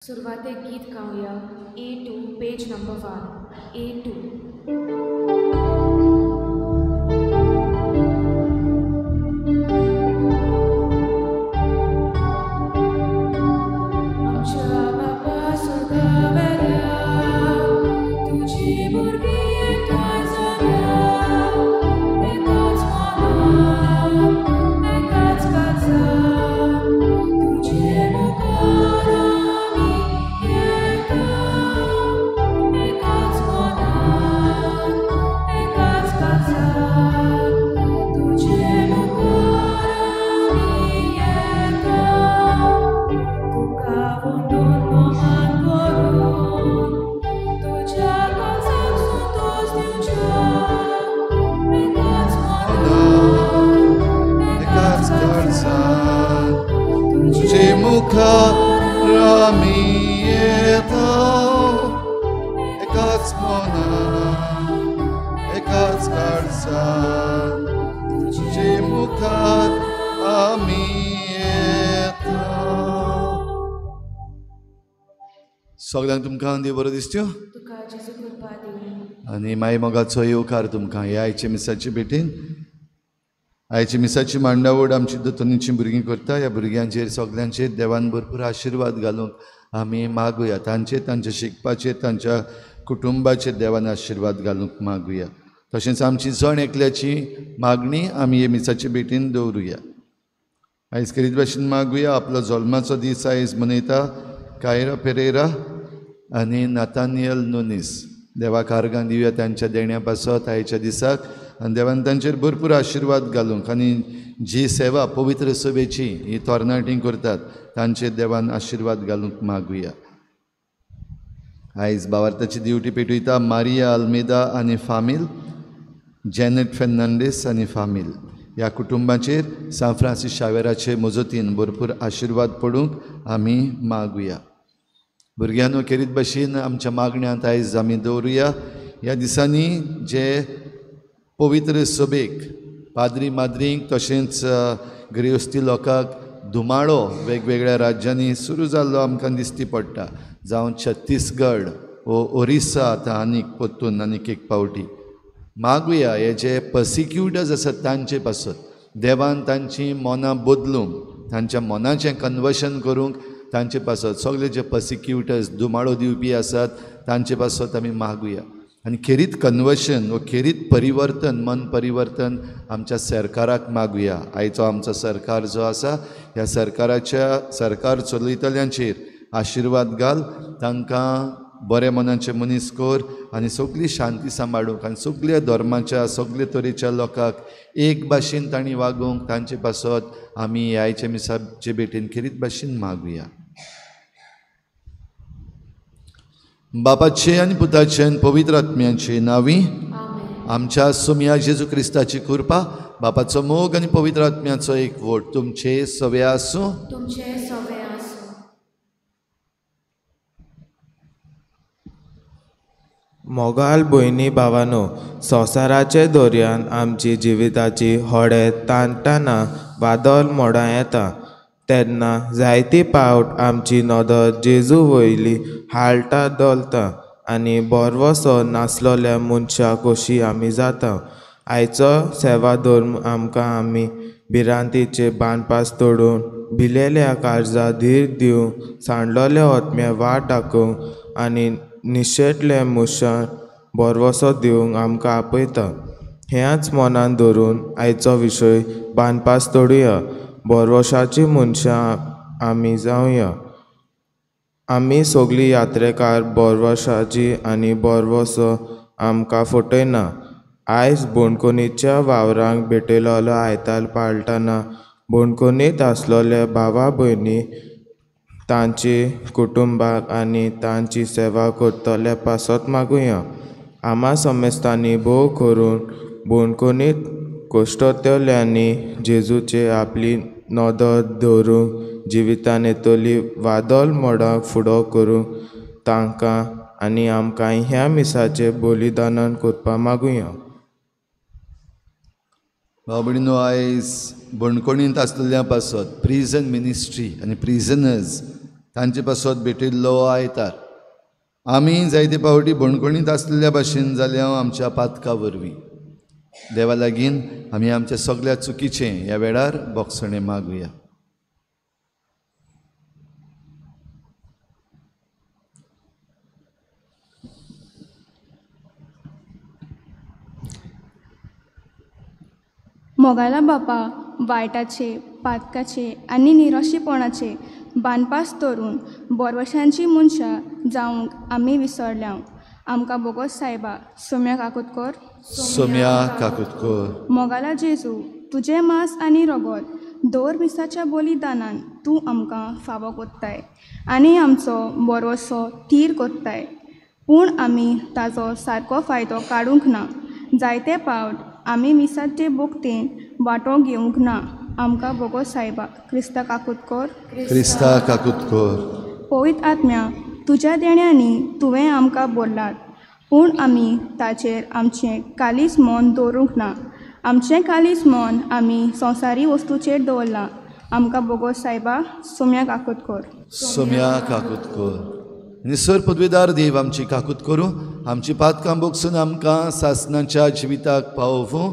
सुरवातेक गीत गावया A2 page number 1 A2. आमच्या बापा स्वर्गावेल्या तुजी भुरगीं एकठांय जाल्या, एकाच मनान एकाच काळजान तुजे मुखार आमी येता, एकाच मनान एकाच काळजान तुजे मुखार आमी येता. तुका वंदून भोवमान करून तुज्या काळजाक संतोश दिवच्याक, एकाच मनान एकाच एकाच काळजान काळजान तुजे मुखार आमी येता, एकाच मनान एकाच काळजान तुजे मुखार आमी येता. सगळ्यांक तुमकां देव बरो दिसत्यो तुका जेजू कृपा दिवं. आनी माई मोगाचो येवकार तुमकां ह्या आयच्या मिसाचे भेटीन. आयच्या मिसाची मांडावळ आमची दोतोनीची भुरगीं करता. ह्या भुरग्यांचेर सगल्यांचेर देवान भरपूर आशिर्वाद घालूंक आमी मागुया. तांचेर, तांच्या शिकपाचेर, तांच्या कुटुंबाचेर देवान आशिर्वाद घालूंक मागुया. तशेंच आमची जण एकल्याची मागणी आमी हे मिसाचे भेटीन दवरुया. आयज करीत भाशेन मागुया. आपलो जल्माचो दीस आयज मनयता कायरा पेरेरा आनी नातानियल नुनीस. देवाक आर्गां दिवया तांच्या देण्या पासत आयच्या दिसाक आनी देवान तांचेर भरपूर आशिर्वाद घालूंक आनी जी सेवा पवित्र सभेची ही तरणाटीं करतात तांचेर देवान आशिर्वाद घालूंक मागुया. आयज भावार्थाची दिवटी पेटयता मारिया आल्मेदा आनी फामील, जॅनेट फेर्नांडीस आनी फामील. ह्या कुटुंबाचेर सांत फ्रांसीस शावेराचे मजतीन भरपूर आशिर्वाद पडूंक आमी मागुया. भुरग्यांनो, खेरीत भाशेन आमच्या मागण्यांत आयज आमी दवरुया. ह्या दिसांनी जे पवित्र सभेक पाद्री माद्रींक तशेंच गिरेस्ती लोकांक धुमाळो वेगवेगळ्या राज्यांनी सुरू जाल्लो आमकां दिश्टी पडटा, जावं छत्तीसगड वो ओरिसा आतां आनीक परतून आनीक एक पावटी मागुया. हे जे पर्सिक्युटर्स आसात तांचे पासत देवान तांची मनां बदलूंक, तांच्या मनाचें कन्वर्शन करूंक तांचे पासत सगळे जे पर्सिक्युटर्स धुमाळो दिवपी आसात तांचे पासत आमी मागुया. आनी खेरीत कन्वर्शन व खेरीत परिवर्तन, मन परिवर्तन आमच्या सरकाराक मागुया. आयचो आमचो सरकार जो आसा ह्या सरकाराच्या सरकार चलयतल्यांचेर आशिर्वाद घाल, तांकां बरे मनाचे मनीस कर आनी सगळी शांती सांबाळूंक आनी सगल्या धर्माच्या सगळे तरेच्या लोकांक एक भाशेन तांणी वागोवंक तांचे पासत आमी आयच्या मिसाचे भेटीन खेरीत भाशेन मागुया. बापाचे आनी पुताचे आनी पवित्र आत्म्याचे नांवी आमेन. आमच्या सोमया जेजू क्रिस्ताची कृपा, बापाचो मोग आनी पवित्र आत्म्याचो एकवट तुमचे सवे आसूं. तुमचे सवे आसूं. मोगाल भयणी भावानो, संवसाराचे दर्यान आमची जिविताची होडे ताणटना वादळ मोडां येता तेन्ना जायती पावट आमची नदर जेजू वयली हालटा डोलता आनी भरवसो नासलोल्या मनशा कशी आमी जाता. आयचो सेवा धर्म आमकां आमी भिरांतीचे बांदपास तोडून भिलेल्या काळजा धीर दिवंक, सांडलोल्या आत्म्या वाट दाखोवंक आनी निशेटले मनशां भरवसो दिवंक आमकां आपयता. ह्याच मनान धरून आयचो विशय बांदपास तोडुया. भरवशाची मनशां आमी जावया. आमी सगळीं यात्रेकार भरवशाची आनी भरवसो आमकां फटयना. आयज बोणकोणीच्या वावरांक भेटयलोलो आयतार पाळटना बोणकोणींत आसलोले भावा भयणी तांची कुटुंबाक आनी तांची सेवा करतले पासत मागुया. आमा समेस्तांनी भोव करून बोणकोणींत कश्टतल्यांनी जेजूचे आपली नदर दवरूंक जिवितान येतली वादळ मोडां फुडो करूंक तांकां आनी आमकां ह्या मिसाचें बलिदान करपाक मागुया. भाव भयणीनो, आयज बणकोणींत आसलेल्या पासत प्रिजन मिनिस्ट्री आनी प्रिजनर्स तांचे पासत भेटिल्लो आयतार. आमी जायते पावटी बणकणींत आसलेल्या भाशेन जाल्या आमच्या पातका वरवीं. देवा लागीं आमी आमच्या सगळ्या चुकीचें ह्या वेळार बोगसणें मागुया. मोगाला बापा, वायटाचे, पातकाचे आनी निराशेपणाचे बांदपास धरून बोरवशांची मनशां जावंक आमी विसरल्या. आमकां बोगोस सायबा, सोम्या काकूत कर. सोम्या काकूत कर. मोगाला जेजू, तुजें मांस आनी रगत दर मिसाच्या बलिदानान तूं आमकां फावो कोत्ताय आनी आमचो बरोसो थीर कोत्ताय. पूण आमी ताजो सारको फायदो काडूंक ना. जायते पावट आमी मिसाचे बोगतेन वांटो घेवंक ना. आमकां बोगोस सायबा, क्रिस्ता काकूत कर. क्रिस्ता काकूत कर. पवित्र आत्म्या, तुज्या देण्यांनी तुवें आमकां बोल्लात, पूण आमी ताचेर आमचें कालीस मन दवरूंक ना. आमचें कालीस मन आमी संवसारी वस्तूचेर दवरलां. आमकां बोगोस सायबा, सोम्या काकूत कर. सोम्या काकूत कर. आनी सर पदवेदार देव आमची काकूत करूं, आमची पातकां बोगसून आमकां सासणाच्या जिविताक पावोवं.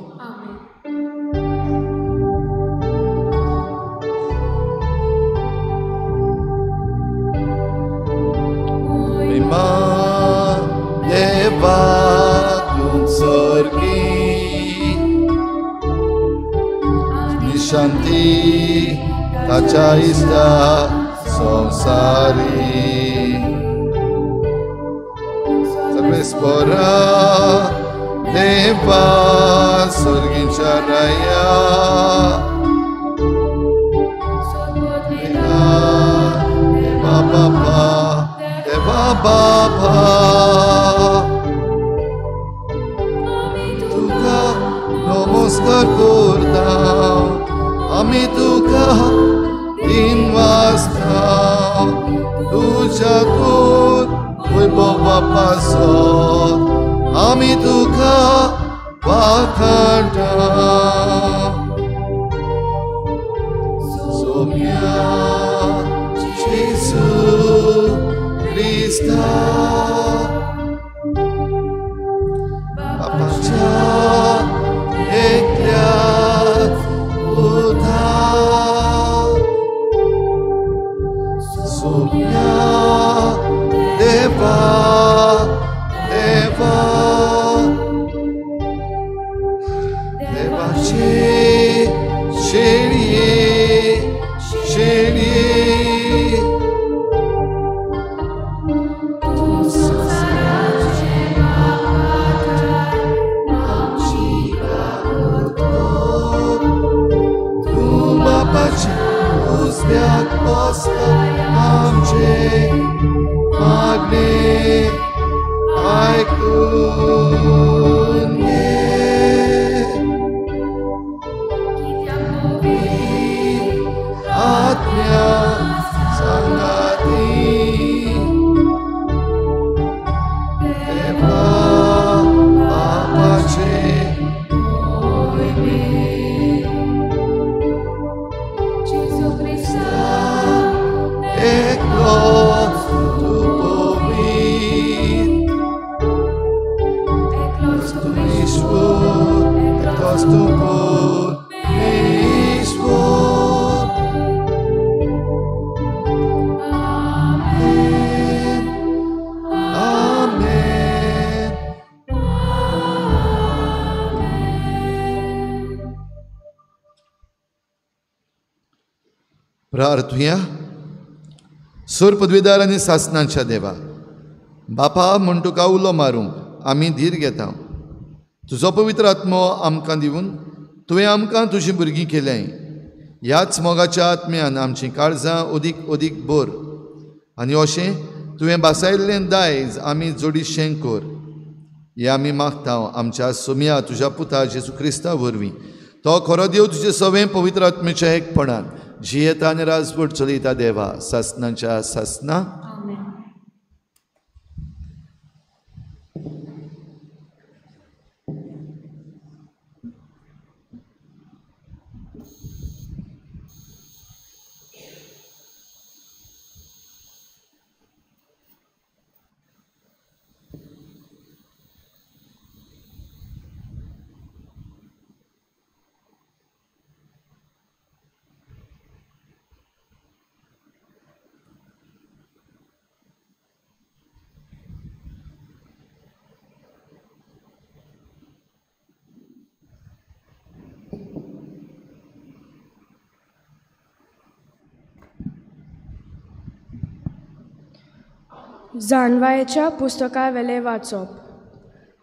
शांती ताच्या इश्टा संवसारी सर्वेस्परा देवा स्वर्गीच्या राया देवा बापा देवा बापा तुका नमस्कार करता. आमी तुका दिन वाजता तुज्या तूर वैभवा पासत आमी तुका वाखाणटा. सोम्या जेजू क्रिस्ता बापाच्या एकल्या सोम्या देवा देवा देवाचे शेणये शेणये तूं बापाचे उजव्याक बसता आमचे मागणे आयकून घे. आत्म्या सांगाती देवा बापाचे एकलो तूं पवित्र, एकलोच तूं ईश्वर, एकलोच तूं परमेश्वर. आमेन, आमेन. प्रार्थुया. सोर पदवीदार आनी सासणाच्या देवा बापा म्हूण तुका उलो मारूंक आमी धीर घेता. तुजो पवित्र आत्मो आमकां दिवन तुवें आमकां तुजीं भुरगीं केल्याय. ह्याच मोगाच्या आत्म्यान आमचीं काळजां अदीक अदीक भर आनी अशें तुवें बासायल्लें दायज आमी जोडीशें कर. हें आमी मागता आमच्या सोम्या तुज्या पुता जेजू क्रिस्ता वरवीं. तो खरो देव तुजें सवें पवित्र आत्म्याच्या एकपणान जियेता आनी राजवट चलयता देवा सासणाच्या सासना. जाणवायेच्या पुस्तका वेलें वाचप.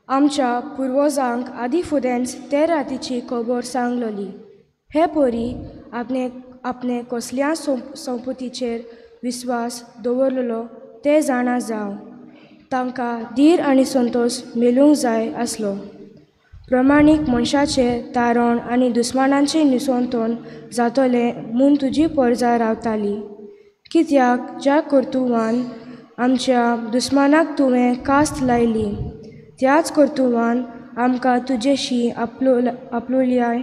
आमच्या पुर्वजांक आदी फुडेंच ते रातीची खबर सांगलोली. हे परी आपणे आपणे कसल्या संपतीचेर विस्वास दवरलेलो ते जाणा जावं तांकां धीर आनी संतोश मेळूंक जाय आसलो. प्रमाणीक मनशाचें तारण आनी दुस्मानांचें निसंतोन जातलें म्हूण तुजी परजा रावताली. कित्याक ज्या कर्तुवान आमच्या दुस्मानाक तुवें कास्त लायली त्याच कर्तुवान आमकां तुजेशी आपलोल्याय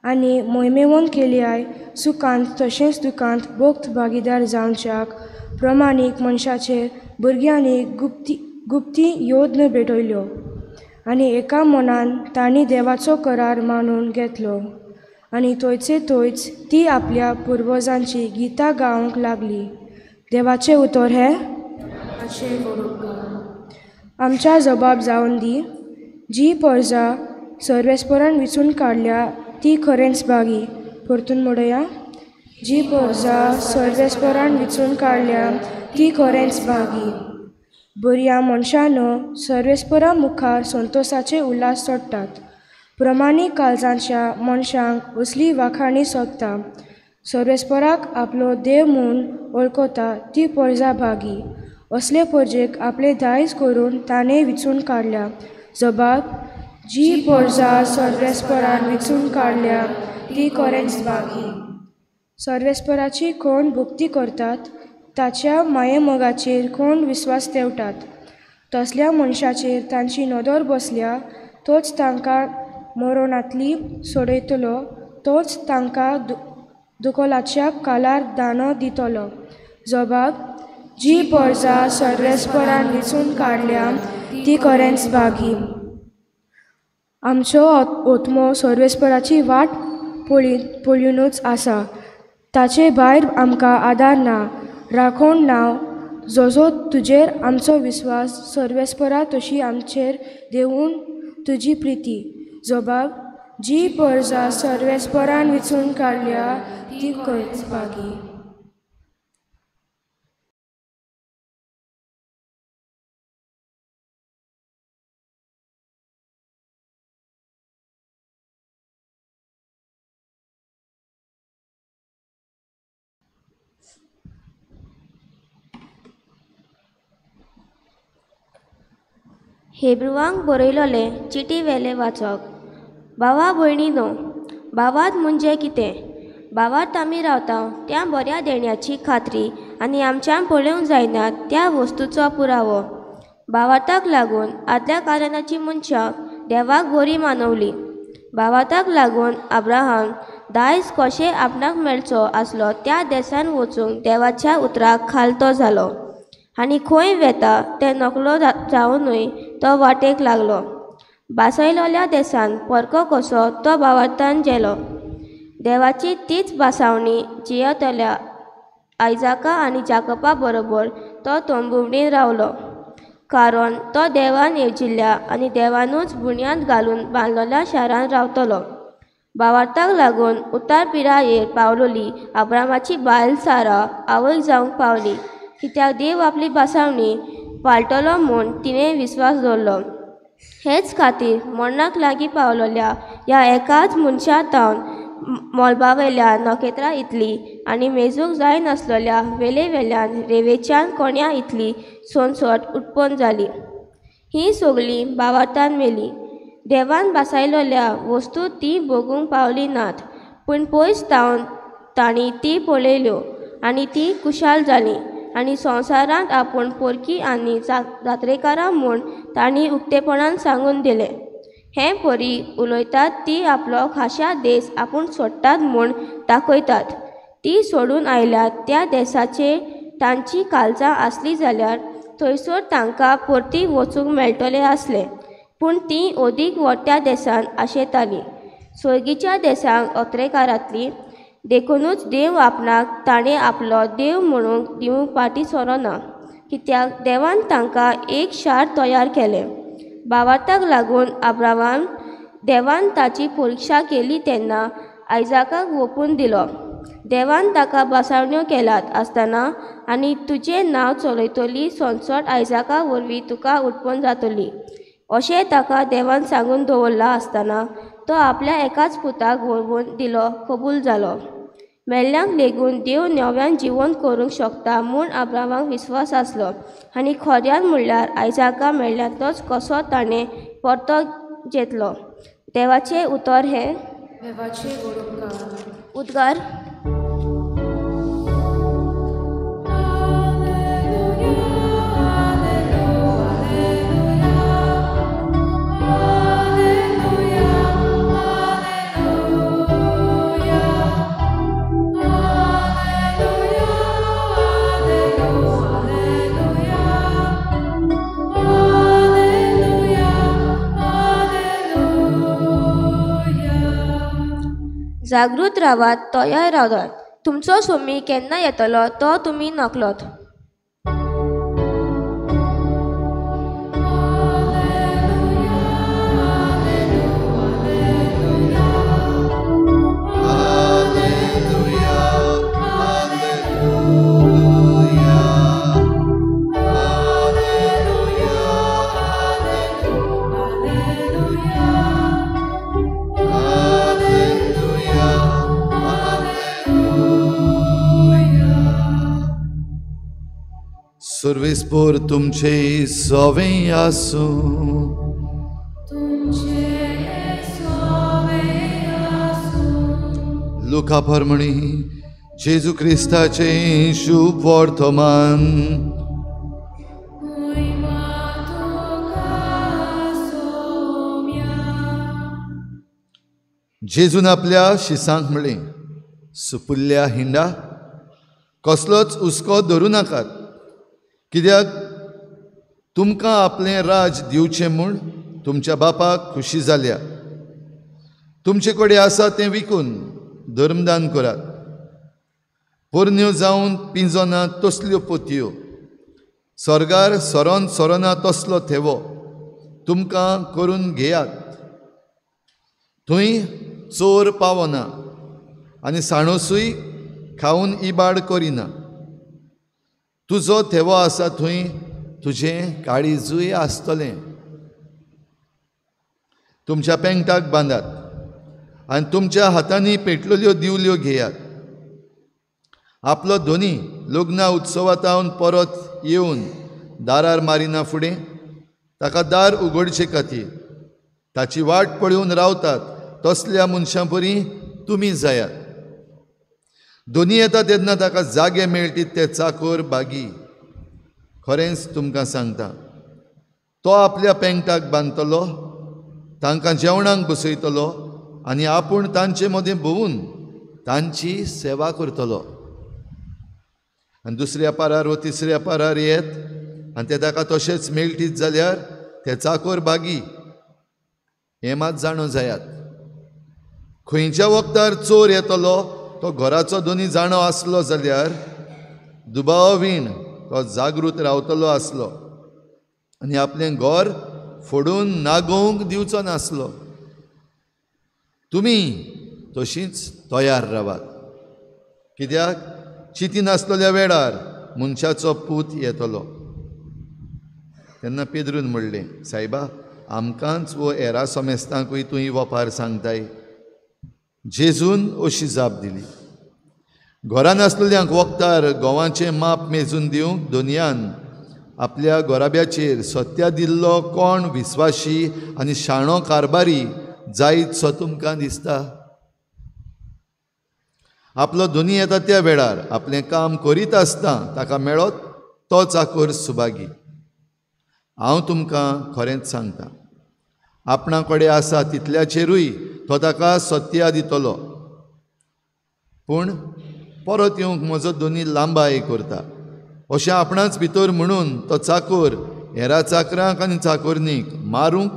आनी मोहिमेवन केल्याय सुखांत तशेंच दुखांत भोक्त भागीदार जावच्याक प्रमाणीक मनशाचे भुरग्यांनी गुप्ती गुप्ती योद्न भेटयल्यो आनी एका मनान तांणी देवाचो करार मानून घेतलो आनी थंयचे थंयच ती आपल्या पुर्वजांची गितां गावंक लागली. देवाचें उतर हें आमच्या जबाब जावन दी. जी परजा सर्वेस्परान विचून काडल्या ती खरेंच भागी. परतून म्हणया, जी परजा सर्वेस्परान विचून काडल्या ती खरेंच भागी. बऱ्या मनशानो सर्वेस्परा मुखार संतोसाचे उल्हास सोडटात. प्रमाणीक काळजाच्या मनशांक असली वाखाणी सोदता. सर्वेस्पराक आपलो देव म्हूण वळखता ती परजा भागी. असले परजेक आपले दायज करून ताणें विचून काडल्या. जबाब, जी परजा सर्वेस्परान विचून काडल्या ती खरेंच भागी. सर्वेस्पराची कोण भक्ती करतात ताच्या मायेमोगाचेर कोण विस्वास तेवतात तसल्या मनशाचेर तांची नदर बसल्या तोच तांकां मरणांतली सोडयतलो, तोच तांकां दुकोलाच्या कालार दानो दितलो. जबाब, जी परजा सर्वेस्परान विचून काडल्या ती खरेंच भागी. आमचो आत्मो सर्वेस्पराची वाट पळोवनूच आसा. ताचे भायर आमकां आदार ना, राखण ना. जसो तुजेर आमचो विस्वास सर्वेस्परा तशी आमचेर देवून तुजी प्रिती. जबाब, जी परजा सर्वेस्परान विचून काडल्या ती खरेंच भागी. हेब्रुवांक बरयलोले चिटी वेले वाचक. भावा भयणीनो, भावात म्हणजे कितें? भावात आमी रावता त्या बऱ्या देण्याची खात्री आनी आमच्यान पळोवंक जायना त्या वस्तूचो पुरावो. भावाताक लागून आदल्या कारणाची मनशां देवाक बरी मानवली. भावाताक लागून अब्राहम दायज कशें आपणाक मेळचो आसलो त्या देसान वचूंक देवाच्या उतराक खालतो जालो आनी खंय वेता तें नकलो जावनूय तो वाटेक लागलो. भासयलोल्या देसान परको कसो तो भावार्थान जेलो. देवाची तीच भासावणी जियेतल्या आयजाका आनी जाकपा बरोबर तो तंबुवणीन रावलो, कारण तो देवान येवजिल्ल्या आनी देवानूच बुन्याद घालून बांदलोल्या शारान रावतलो. भावार्थाक लागून उतार पिरायेर पावलोली अब्रामाची बायल सारा आवय जावंक पावली, कित्याक देव आपली भासावणी पाळटलो म्हूण तिणें विस्वास दवरलो. हेच खातीर मरणाक लागीं पावलोल्या ह्या एकाच मनशा तावन मोलबावयल्या नखेत्रां इतली आनी मेजूंक जायनासलोल्या वेले वेल्यान रेंवेच्यान कोण्या इतली सोनसोट उत्पन्न जाली. हीं सगळीं भावार्थान मेली. देवान भासायलोल्या वस्तू ती भोगूंक पावली नात, पूण पयस तावन तांणी ती पळयल्यो आनी ती खुशाल जाली आनी संवसारांत आपूण पोरकी आनी जात्रेकारां म्हूण तांणी उक्तेपणान सांगून दिलें. हे परी उलयतात ती आपलो खाशा देस आपूण सोडटात म्हूण दाखयतात. ती सोडून आयल्यात त्या देसाचेर तांची काळजां आसली जाल्यार थंयसर तांकां परती वचूंक मेळटलें आसलें, पूण ती अदीक व्हडत्या देसान आशेतालीं, सोयगीच्या देसांक अत्रेकारांतली. देखुनूच देव आपणाक ताणें आपलो देव म्हणूंक दिवंक फाटीं सरोना, कित्याक देवान तांकां एक शार तयार केलें. भावार्थाक लागून अब्राहमान देवान ताची परिक्षा केली तेन्ना आयजाकाक वोपून दिलो. देवान ताका बासावण्यो केल्यात आसतना आनी तुजें नांव चलयतली सोनसोट आयजाका वरवीं तुका उत्पन्न जातली अशें ताका देवान सांगून दवरलां आसतना तो आपल्या एकाच पुताक वळवून दिलो कबूल जालो. मेल्ल्यांक लेगून देव नव्यान जिवन करूंक शकता म्हूण अब्रामाक विस्वास आसलो आनी खऱ्यान म्हणल्यार आयजाका मेळ्ळ्यातच कसो ताणें परतो घेतलो. देवाचें उतर हें देवाचे उद्गार. जागृत रावात, तयार रावात, तुमचो सोमी केन्ना येतलो तो तुमी नकळत. सर्वेस्पोर तुमचे सवे आसूं. लुका परमणी जेजू क्रिस्ताचे शुभ वर्तमान. जेजून आपल्या शिसांक म्हणलें, सुपुल्ल्या हिंडा, कसलोच हुस्को धरूं नाकात, कित्याक तुमकां आपलें राज दिवचें म्हूण तुमच्या बापाक खुशी जाल्या. तुमचे कडेन आसा तें विकून धर्मदान करात. पोरण्यो जावन पिंजना तसल्यो पोतयो, स्वर्गार सरोन सरोना तसलो थेवो तुमकां करून घेयात. थंय चोर पावना आनी साणोसूय खावन इबाड करिना. तुजो थेवो आसा थंय तुजें काळीजूय आसतलें. तुमच्या पेंगटाक बांदात आनी तुमच्या हातांनी पेटलेल्यो दिवल्यो घेयात. आपलो धनी लग्ना उत्सवांत परत येवन दारार मारिना फुडें ताका दार उगडचे खातीर ताची वाट पळोवन रावतात तसल्या मनशां परी तुमी जायात. दोनी येता तेन्ना ताका जागे मेळटीत ते चाकोर बागी. खरेंच तुमकां सांगता, तो आपल्या पेंगटाक बांदतलो, तांकां जेवणाक बसयतलो आनी आपूण तांचे मदें भोंवून तांची सेवा करतलो. आनी दुसऱ्या पारार वो तिसऱ्या पारार येत आनी ते ताका तशेंच मेळटीत जाल्यार ते चाकोर बागी हें मात जाणो जायात. खंयच्या वखदार चोर येतलो तो घराचो दोनी जाणो आसलो जाल्यार दुबावीण तो जागृत रावतलो आसलो आनी आपलें घर फोडून नागोवंक दिवचो नासलो. तुमी तशींच तयार रावात, कित्याक चिती नासलेल्या वेळार मनशाचो पूत येतलो. तेन्ना पेद्रून म्हणलें, सायबा, आमकांच वो हेरा समेस्तांकूय तूं ही वपार सांगताय. जेजून अशी जाप दिली, घरान आसलेल्यांक वखदार गोवाचें माप मेजून दिवंक दोनयान आपल्या गोराब्याचेर सत्या दिल्लो कोण विस्वाशी आनी शाणो कारबारी जायत सो तुमकां दिसता. आपलो दोनी येता त्या वेळार आपलें काम करीत आसता ताका मेळत तो चाकोर सुभागी. हांव तुमकां खरेंच सांगता, आपणा कडेन आसा तितल्याचेरूय तो ताका सत्या दितलो. पूण परत येवंक म्हजो दोनी लांबाय करता अशें आपणाच भितर म्हणून तो चाकोर हेरा चाकरांक आनी चाकोरनीक मारूंक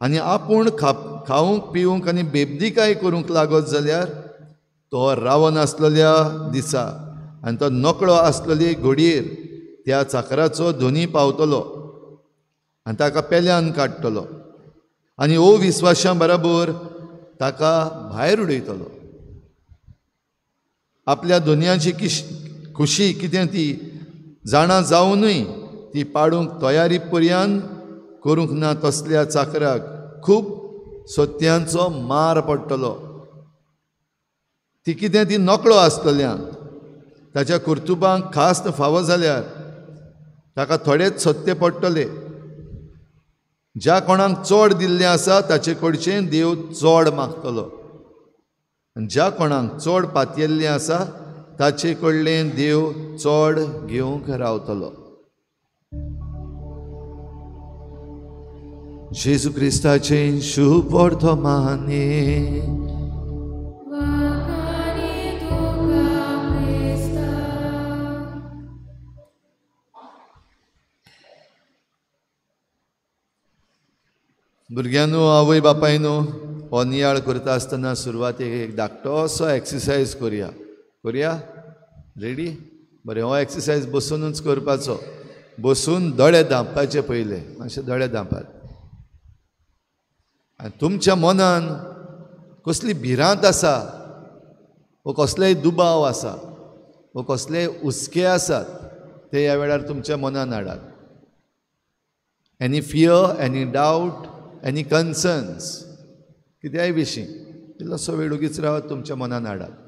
आनी आपूण खावंक पिवंक आनी बेबदीकाय करूंक लागत जाल्यार तो रावन आसलेल्या दिसा आनी तो नकळो आसलेले घडयेर त्या चाकराचो धनी पावतलो आनी ताका पेल्यान काडटलो आनी अविस्वाशां बराबर ताका भायर उडयतलो. आपल्या दुनियाची खुशी कितें ती जाणा जावनूय ती पाडूंक तयारी पर्यान करूंक ना तसल्या चाकराक खूब सत्यांचो मार पडटलो. ती कितें ती नकळो आसतल्यान ताच्या कर्तुबांक खास फावो जाल्यार ताका थोडेच सत्य पडटले. ज्या कोणाक चड दिल्लें आसा ताचे कडचें देव चड मागतलो आनी ज्या कोणाक चड पातयेल्लें आसा ताचे कडलें देव चड घेवंक रावतलो. जेजू क्रिस्ताचें शुभ वर्तमाने. भुरग्यांनो, आवय बापायनो, हो नियाळ करता आसतना सुरवातेक एक धाकटोसो एक्सरसायज करुया. करुया? रेडी? बरें, हो एक्सरसायज बसुनूच करपाचो. बसून दोळे धांपपाचे पयले, मातशे दोळे धांपात आनी तुमच्या मनान कसली भिरांत आसा वो कसलेय दुबाव आसा वो कसलेय हुस्के आसात ते ह्या वेळार तुमच्या मनान हाडात. Any fear, any doubt, any concerns कित्याय विशीं इल्लोसो वेळ ओगीच रावात, तुमच्या मनान हाडात.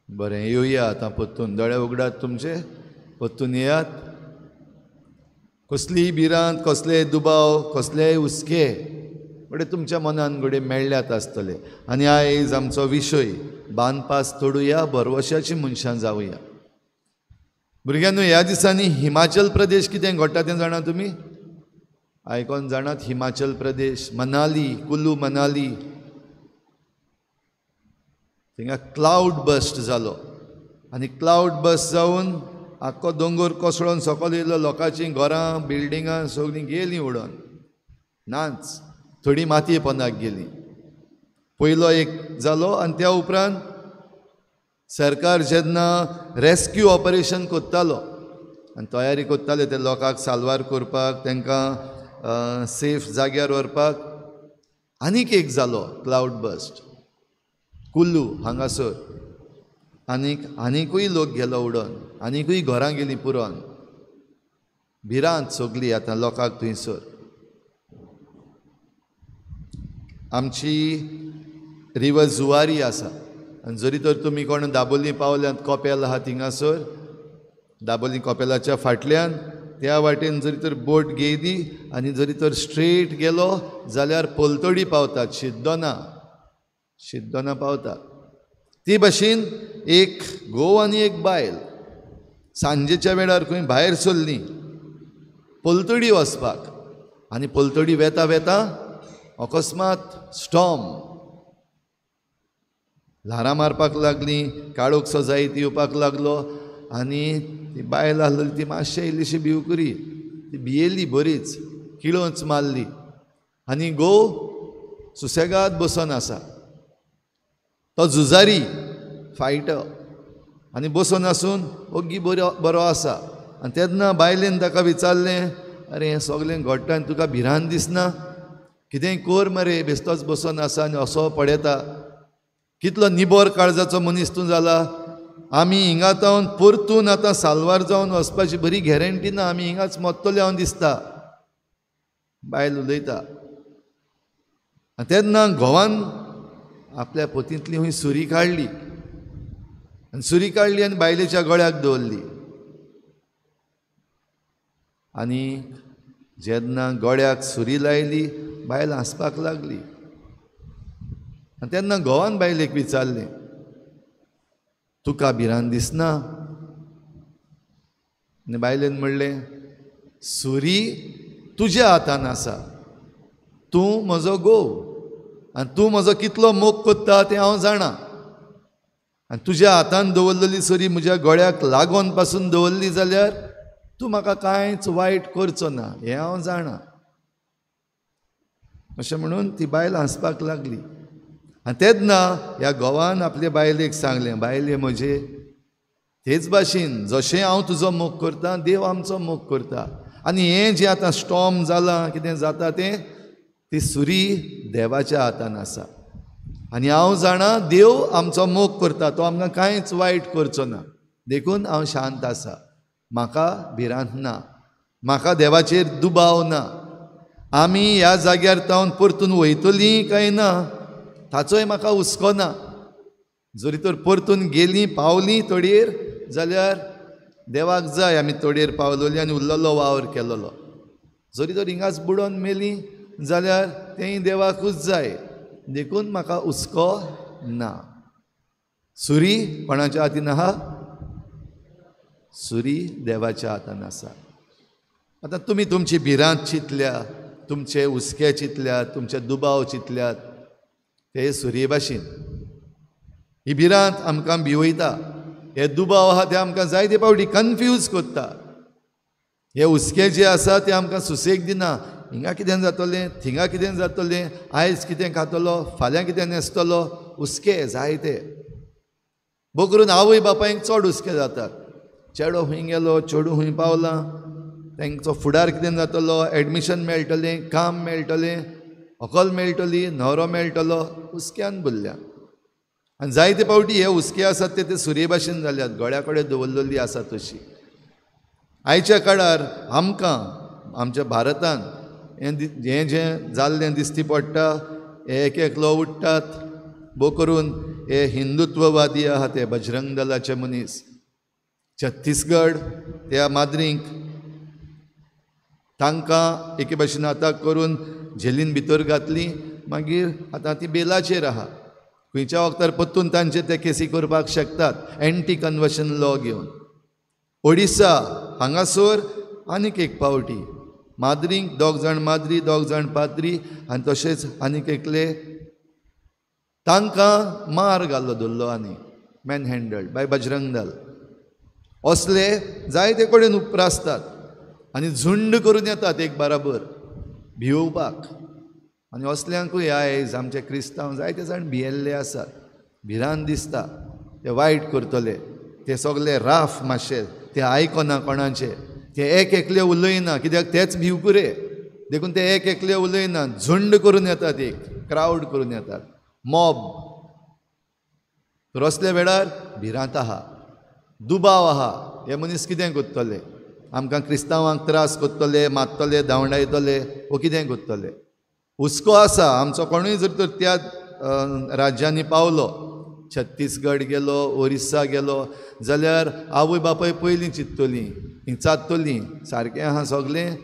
बरें, येवया आतां परतून. दोळे उगडात तुमचे, परतून येयात. कसलीय भिरांत, कसलेय दुबाव, कसलेय हुस्के घडये तुमच्या मनान घडये मेळ्ळ्यात आसतले. आनी आयज आमचो विशय बांदपास तोडुया, भरवशाची मनशां जावया. भुरग्यांनो, ह्या दिसांनी हिमाचल प्रदेश कितें घडटा तें जाणा तुमी? आयकोन जाणात? हिमाचल प्रदेश, मनाली, कुल्लू मनाली, थिंगा क्लावड बस्ट जालो आनी क्लावड बस्ट जावन आख्खो दोंगर कोसळोन सकयल येयलो. लोकांचीं घरां, बिल्डिंगां सगळीं गेलीं उडोन, नाच, थोडी मातये पोंदाक गेली. पयलो एक जालो आनी त्या उपरांत सरकार जेन्ना रेस्क्यू ऑपरेशन करतालो आनी तयारी करताले ते लोकांक साल्वार करपाक, तांकां सेफ जाग्यार व्हरपाक, आनीक एक जालो क्लावड बस्ट कुल्लू हांगासर. आनीक आनीकूय लोक गेलो उडोन, आनीकूय घरां गेलीं पुरोन. भिरांत सगली आतां लोकांक थंयसर. आमची रिवर जुवारी आसा आनी जरी तर तुमी कोण दाबोली पावल्यात, कपेल आहा थिंगासर, दाबोली कपेलाच्या फाटल्यान त्या वाटेन जरी तर बोट घेयली आनी जरी तर स्ट्रेट गेलो जाल्यार पलतडी पावतात, शिद्दोना, शिद्दोना पावता. ती भशेन एक घोव आनी एक बायल सांजेच्या वेळार खंय भायर सरलीं पलतडी वचपाक आनी पलतडी वेता वेता अकस्मात स्टॉर्म, ल्हारां मारपाक लागलीं, काळोखसो जायत येवपाक लागलो आनी ती बायल आसलेली ती मातशें इल्लीशी भिवकुरी, ती भियेली बरीच, किळोंच मारली आनी घोव सुसेगाद बसून आसा. तो झुजारी, फायटर आनी बसून आसून ओग्गी बरो बरो आसा. आनी तेन्ना बायलेन ताका विचारलें, अरे हें सगळें घडटा आनी तुका भिरांत दिसना? कितेंय कर मरे, बेश्टोच बसून आसा आनी असो पळयता, कितलो निबर काळजाचो मनीस तूं जाला. आमी हिंगा जावन परतून आतां साल्वार जावन वचपाची बरी गॅरंटी ना, आमी हिंगाच मरतले हांव दिसता. बायल उलयता आनी तेन्ना घोवान आपल्या पोतींतली हुंय सुरी काडली आनी सुरी काडली आनी बायलेच्या गळ्याक दवरली. आनी जेन्ना गळ्याक सुरी लायली बायल हांसपाक लागली. आनी तेन्ना घोवान बायलेक विचारलें, तुका भिरांत दिसना? आनी बायलेन म्हणलें, सुरी तुज्या हातान आसा, तूं म्हजो घोव, आनी तूं म्हजो कितलो मोग कोत्ता तें हांव जाणा. आनी तुज्या हातान दवरलेली सुरी म्हज्या गळ्याक लागोन पासून दवरली जाल्यार तूं म्हाका कांयच वायट करचो ना हें हांव जाणा. अशें म्हणून ती बायल हांसपाक लागली. आनी तेन्ना ह्या घोवान आपले बायलेक सांगलें, बायले म्हजे, तेच भाशेन जशें हांव तुजो मोग करता देव आमचो मोग करता. आनी हें जें आतां स्टॉर्म जालां कितें जाता तें, ती सुरी देवाच्या हातान आसा आनी हांव जाणा देव आमचो मोग करता, तो आमकां कांयच वायट करचो ना. देखून हांव शांत आसा, म्हाका भिरांत ना, म्हाका देवाचेर दुबाव ना. आमी ह्या जाग्यार तावन परतून वयतलीं काय ना ताचोय म्हाका हुस्को ना. जरी तर परतून गेलीं पावलीं तोडयेर जाल्यार देवाक जाय आमी तोडयेर पावलोली आनी उरलेलो वावर केलोलो. जरी तर हिंगाच बुडोन मेलीं जाल्यार तेंय देवाकूच जाय. देखून म्हाका हुस्को ना. सुरी कोणाच्या हातीन आहा? सुरी देवाच्या हातान आसा. आतां तुमी तुमची भिरांत चिंतल्या, तुमचे हुस्के चिंतल्यात, तुमचे दुबाव चिंतल्यात, ते सुरये भाशेन. ही भिरांत आमकां भिवयता, हे दुबाव आहा ते आमकां जायते फावटी कन्फ्यूज करता, हे हुस्के जे आसा ते आमकां सुसेग दिना. हिंगा कितें जातलें, थिंगा कितें जातलें, आयज कितें खातलो, फाल्यां कितें न्हेसतलो, हुस्के जायते. भोव करून आवय बापायक चड हुस्के जातात. चेडो खंय गेलो, चेडूं खंय पावलां, तांचो फुडार कितें जातलो, एडमिशन मेळटलें, काम मेळटलें, व्हंकल मेळटली, न्हवरो मेळटलो, हुस्क्यान भरल्या. आनी जायते फावटी हे हुस्के आसात ते ते सुरये भाशेन जाल्यात, गळ्या कडेन दवरलेली आसा तशी. आयच्या काळार आमकां आमच्या भारतान हें जें जाल्लें दिसती पडटा, हे एक एकलो उठ्ठात, भोव करून हे हिंदुत्ववादी आहा ते बजरंग दलाचे मनीस. छत्तीसगड त्या माद्रींक तांकां एके भाशेन आताक करून झेलीन भितर घातली, मागीर आतां ती बेलाचेर आहा. खंयच्या वखतार परतून तांचे ते केसी करपाक शकतात एन्टी कन्वर्शन लॉ घेवन. ओडिसा हांगासर आनीक एक पावटी माद्रींक दोग जाण माद्री, दोग जाण पाद्री आनी तशेंच आनीक एकले तांकां मार घालो धरलो आनी मॅन हँडल्ड बाय बजरंग दल. असले जायते कडेन उप्रासतात आनी झुंड करून येतात एक बराबर भियोवपाक. आनी असल्यांकूय आयज आमचे क्रिस्तांव जायते जाण भियेल्ले आसात, भिरांत दिसता ते वायट करतले, ते सगले राफ मातशे, ते आयकना कोणाचे, ते एक एकले उलयना कित्याक तेच भिवकुरे, देखून ते एक एकले उलयना, झुंड करून येतात, एक क्रावड करून येतात, मॉब. तर असल्या वेळार भिरांत आहा, दुबाव आहा, हे मनीस कितें करतले, आमकां क्रिस्तांवांक त्रास करतले, मारतले, धांवडायतले वो कितें करतले. हुस्को आसा आमचो कोणूय जर तर त्या राज्यांनी पावलो, छत्तीसगड गेलो, ओरिस्सा गेलो जाल्यार आवय बापाय पयलीं चिंततलीं, विचारतलीं सारकें आहा सगलें,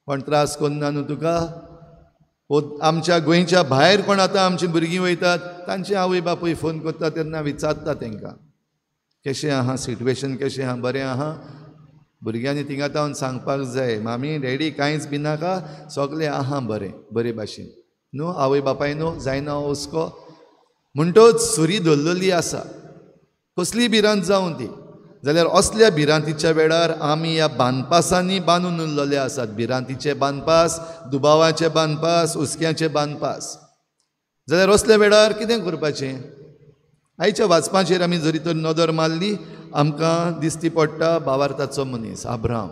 कोण त्रास करना न्हू तुका. वो आमच्या गोंयच्या भायर कोण आतां आमचीं भुरगीं वयतात तांचे आवय बापूय फोन करता तेन्ना विचारता तांकां कशें आहा सिट्युएशन, कशें आहा, बरें आहा. भुरग्यांनी थिंगा तावन सांगपाक जाय, मामी डॅडी कांयच भिनाका, सगलें आहा बरें, बरे भाशेन न्हू आवय बापाय न्हू जायना हुस्को. म्हणटच सुरी धरलेली आसा, कसली भिरांत जावं ती, जाल्यार असल्या भिरांतीच्या वेळार आमी ह्या बांदपासांनी बांदून उरलेले आसात. भिरांतीचे बांदपास, दुबावाचे बांदपास, हुस्क्याचे बांदपास. जाल्यार असल्या वेळार कितें करपाचें? आयच्या वाचपाचेर आमी जरी तर नदर मारली आमकां दिसती पडटा भावार्थाचो मनीस अब्राहम.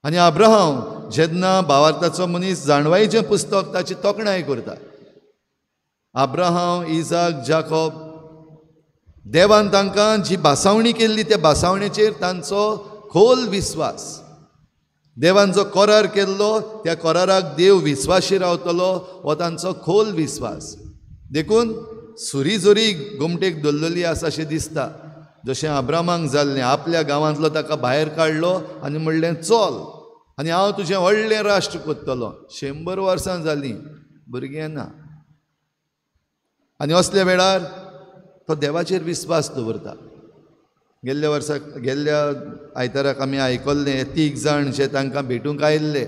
आनी अब्राहम जेन्ना भावार्थाचो मनीस जाणवायचें पुस्तक ताची तोखणाय करता. अब्राहम, इजाक, जाकोब, देवान तांकां जी भासावणी केल्ली त्या भासावणेचेर तांचो खोल विस्वास. देवान जो करार केल्लो त्या कराराक देव विस्वाशी रावतलो हो तांचो खोल विस्वास. देखून सुरी जरी गोमटेक धरलेली आसा अशें दिसता, जशें अब्राहमाक जाल्लें, आपल्या गांवांतलो ताका भायर काडलो आनी म्हणलें चल आनी हांव तुजें व्हडलें राष्ट्र करतलो. 100 वर्सां जालीं भुरगें ना. आनी असल्या वेळार तो देवाचेर विस्वास दवरता. गेल्ल्या वर्साक, गेल्ल्या आयताराक आमी आयकल्लें, 3 जाण जे तांकां भेटूंक आयिल्ले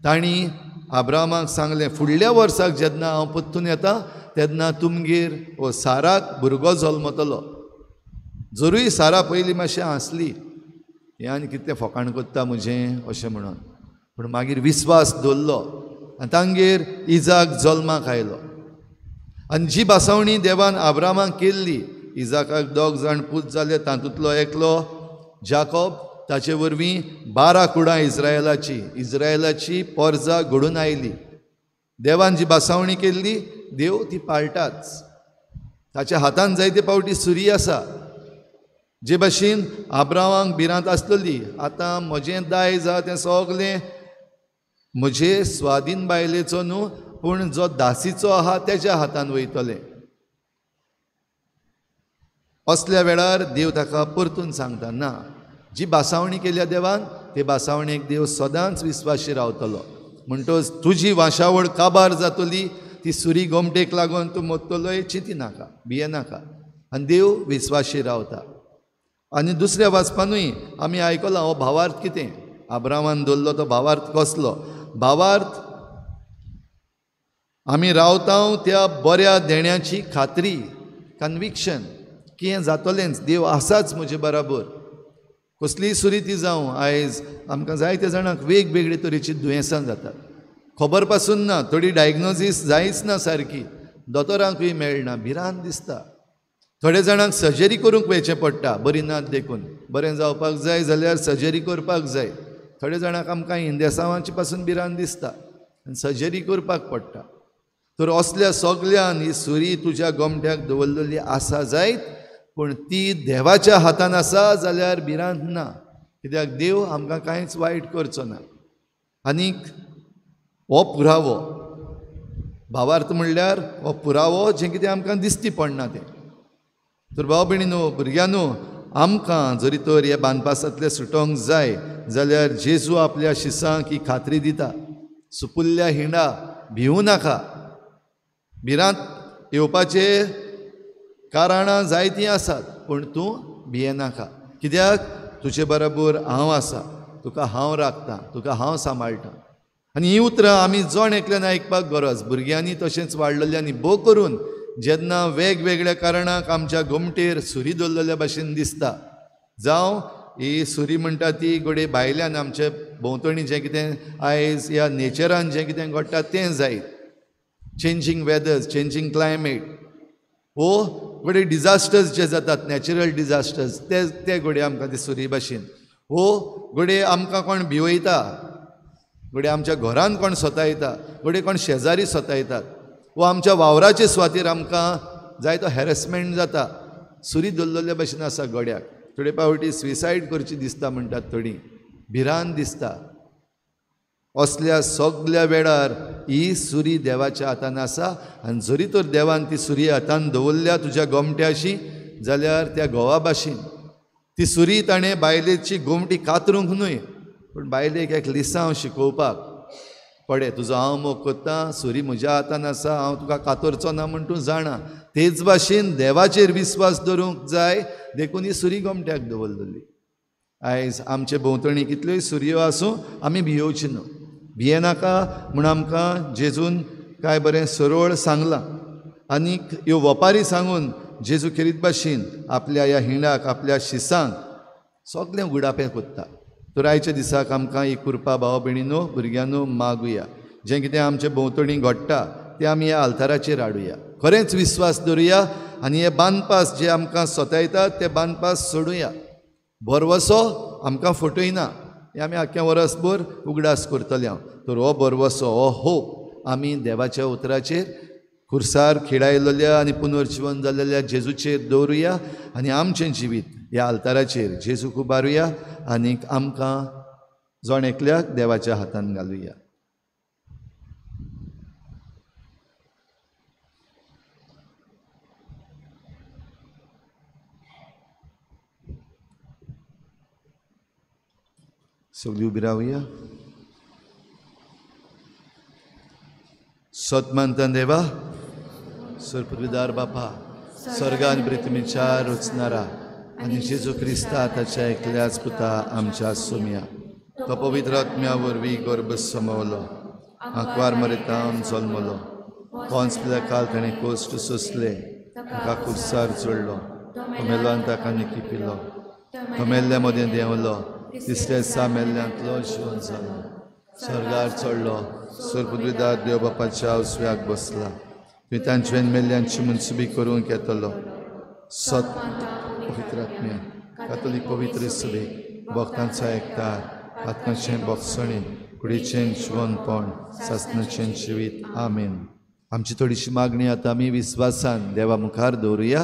तांणी आब्रामाक सांगलें फुडल्या वर्साक जेन्ना हांव परतून येता तेन्ना तुमगेर वो साराक भुरगो जल्मतलो. जरूय सारा पयलीं मातशें हांसली, हें आनी कितलें फकाण करता म्हजें अशें म्हणून, पूण मागीर विस्वास दवरलो आनी तांगेर इजाक जल्माक आयलो. आनी जी भासावणी देवान आब्रामाक केल्ली, इजाकाक 2 जाण पूत जाले, तातूंतलो एकलो जाकोब, ताचे वरवीं 12 कुळां इस्रायलाची, इस्रायलाची पोरजा घडून आयली. देवान जी भासावणी केल्ली देव ती पाळटाच. ताच्या हातान जायते फावटी सुरी आसा. जे भाशेन आब्रामाक भिरांत आसलेली, आतां म्हजें दायज आहा तें सगलें म्हजे स्वाधीन बायलेचो न्हू, पूण जो दासीचो आहा तेज्या हातान वयतलें. असल्या वेळार देव ताका परतून सांगता, ना, जी भासावणी केल्या देवान ते भासावणेक देव सदांच विस्वाशी रावतलो. म्हणटच तुजी वाशावळ काबार जातली, ती सुरी गोमटेक लागून तूं मोत्तलोय, चिंती नाका, भिये नाका. आनी देव विस्वाशी रावता. आनी दुसऱ्या वाचपानूय आमी आयकलां हो भावार्थ कितें, आब्रामान दवरलो तो भावार्थ कसलो. भावार्थ आमी रावता त्या बऱ्या देण्याची खात्री, कन्विक्शन की हें जातलेंच, देव आसाच म्हजे बराबर. कसलीय सुरी ती जावं, आयज आमकां जायते जाणांक वेगवेगळे तरेची दुयेंसां जातात, खबर पासून ना, थोडी डायग्नोजीस जायच ना सारकी, दोतोरांकूय मेळना, भिरांत दिसता. थोडे जाणांक सर्जरी करूंक वयचें पडटा, बरी नात देखून, बरें जावपाक जाय जाल्यार सर्जरी करपाक जाय. थोडे जाणांक आमकां इंदेसांवांची पासून भिरांत दिसता आनी सर्जरी करपाक पडटा. तर असल्या सगल्यान ही सुरी तुज्या गोमट्याक दवरलेली आसा जायत, पूण ती देवाच्या हातान आसा जाल्यार भिरांत ना, कित्याक देव आमकां कांयच वायट करचो ना. आनीक हो पुरावो, भावार्थ म्हणल्यार हो पुरावो जें कितें आमकां दिसती पडना तें. तर भाव भयणीनो, भुरग्यांनो, आमकां जरी तर हे बांदपासांतले सुटोंक जाय जाल्यार जेजू आपल्या शिसांक ही खात्री दिता, सुपुल्ल्या हिंडा भिवूं नाका. भिरांत येवपाचे कारणां जायतीं आसात, पूण तूं भियेनाका, कित्याक तुजे बरोबर हांव आसा, तुका हांव राखतां, तुका हांव सांबाळटां. आनी हीं उतरां आमी जण एकल्यान आयकपाक गरज, भुरग्यांनी तशेंच वाडलेल्यांनी, भोव करून जेन्ना वेगवेगळ्या कारणाक आमच्या गोमटेर सुरी दवरलेल्या भाशेन दिसता, जावं ही सुरी म्हणटा ती घडये भायल्यान आमचे भोंवतणी जें कितें आयज ह्या नेचरान जें कितें घडटा तें जायत, चेंजींग वेदर्स, चेंजींग क्लायमेट, वो घडये डिजास्टर्स जे जातात, नॅचरल डिजास्टर्स, ते ते घडये आमकां ते सुरी भाशेन, वो घडये आमकां कोण भिवयता, घडये आमच्या घरान कोण सतायता, घडये कोण शेजारी सतायतात, वो आमच्या वावराचे सुवातेर आमकां जायतो हॅरेसमेंट जाता, सुरी दवरलेल्या भाशेन आसा गड्याक. थोडे फावटी सुसायड करची दिसता म्हणटात, थोडी भिरांत दिसता. असल्या सगल्या वेळार ही सुरी देवाच्या हातान आसा, आनी जरी तर देवान ती सुरी हातान दवरल्या तुज्या गोमट्याशी जाल्यार त्या घोवा भाशेन ती सुरी ताणें बायलेची गोमटी कातरूंक न्हय, पूण बायलेक एक लिसांव शिकोवपाक पडे, तुजो हांव मोग करता, सुरी म्हज्या हातान आसा, हांव तुका कातरचो ना म्हूण तूं जाणा. तेच भाशेन देवाचेर विस्वास दवरूंक जाय, देखून ही सुरी गोमट्याक दवरलेली. आयज आमचे भोंवतणी कितल्योय सुरयो आसूं, आमी भियोवची न्हू, भियेनाका म्हूण आमकां जेजून काय बरें सरळ सांगलां. आनीक ह्यो वपारी सांगून जेजू खेरीत भाशेन आपल्या ह्या हिंडाक, आपल्या शिसांक सगळें उगडापें कोत्ता. तर आयच्या दिसाक आमकां ही कृपा भाव भयणीनो, भुरग्यांनो मागुया, जें कितें आमचे भोंवतणी घडटा तें आमी ह्या आल्ताराचेर हाडुया, खरेंच विस्वास दवरुया आनी हे बांदपास जे आमकां सतायतात ते बांदपास सोडुया. भरवसो आमकां फटयना, हें आमी आख्ख्या वरसभर उगडास करतले हांव. तर हो भरवसो, हो होप आमी देवाच्या उतराचेर खुर्सार खिळायलेल्या आनी पुनर्जिवन जाल्लेल्या जेजूचेर दवरुया आनी आमचें जिवीत ह्या आल्ताराचेर जेजूक उबारुया आनीक आमकां जण एकल्याक देवाच्या हातान घालुया. सगळीं उबी रावया. सतमानतान देवा, सरपृथ्वीदार बापा, स्वर्गान पृथ्वीच्या रचणारा आनी जेजू क्रिस्ता ताच्या एकल्याच पुता आमच्या सोम्या, तो पवित्र आत्म्या वरवीं गर्भ समवलो, आंकवार मरेतावन जल्मलो, पोन्स पिलाकाल ताणें कोश्ट सोंसले, ताका कुर्सार चडलो, तो मेलो आनी ताका निकिपिलो, तो मेल्ल्या मदें देंवलो, तिसऱ्या दिसा मेल्ल्यांतलो जिवन जालो, स्वर्गार चडलो, सर्वपुद्रिदार देव बापाच्या उजव्याक बसला, थंय तांचे मेल्ल्यांची मनसुबी करूंक येतलो. सत पवित्र आत्म्या, कातोलीक पवित्र सभेक, भक्तांचो एकतार, आत्माचें भोगसणें, कुडीचें जिवनपण, सासणाचें जिवीत. आमेन. आमची थोडीशी मागणी आतां आमी विस्वासान देवा मुखार दवरुया.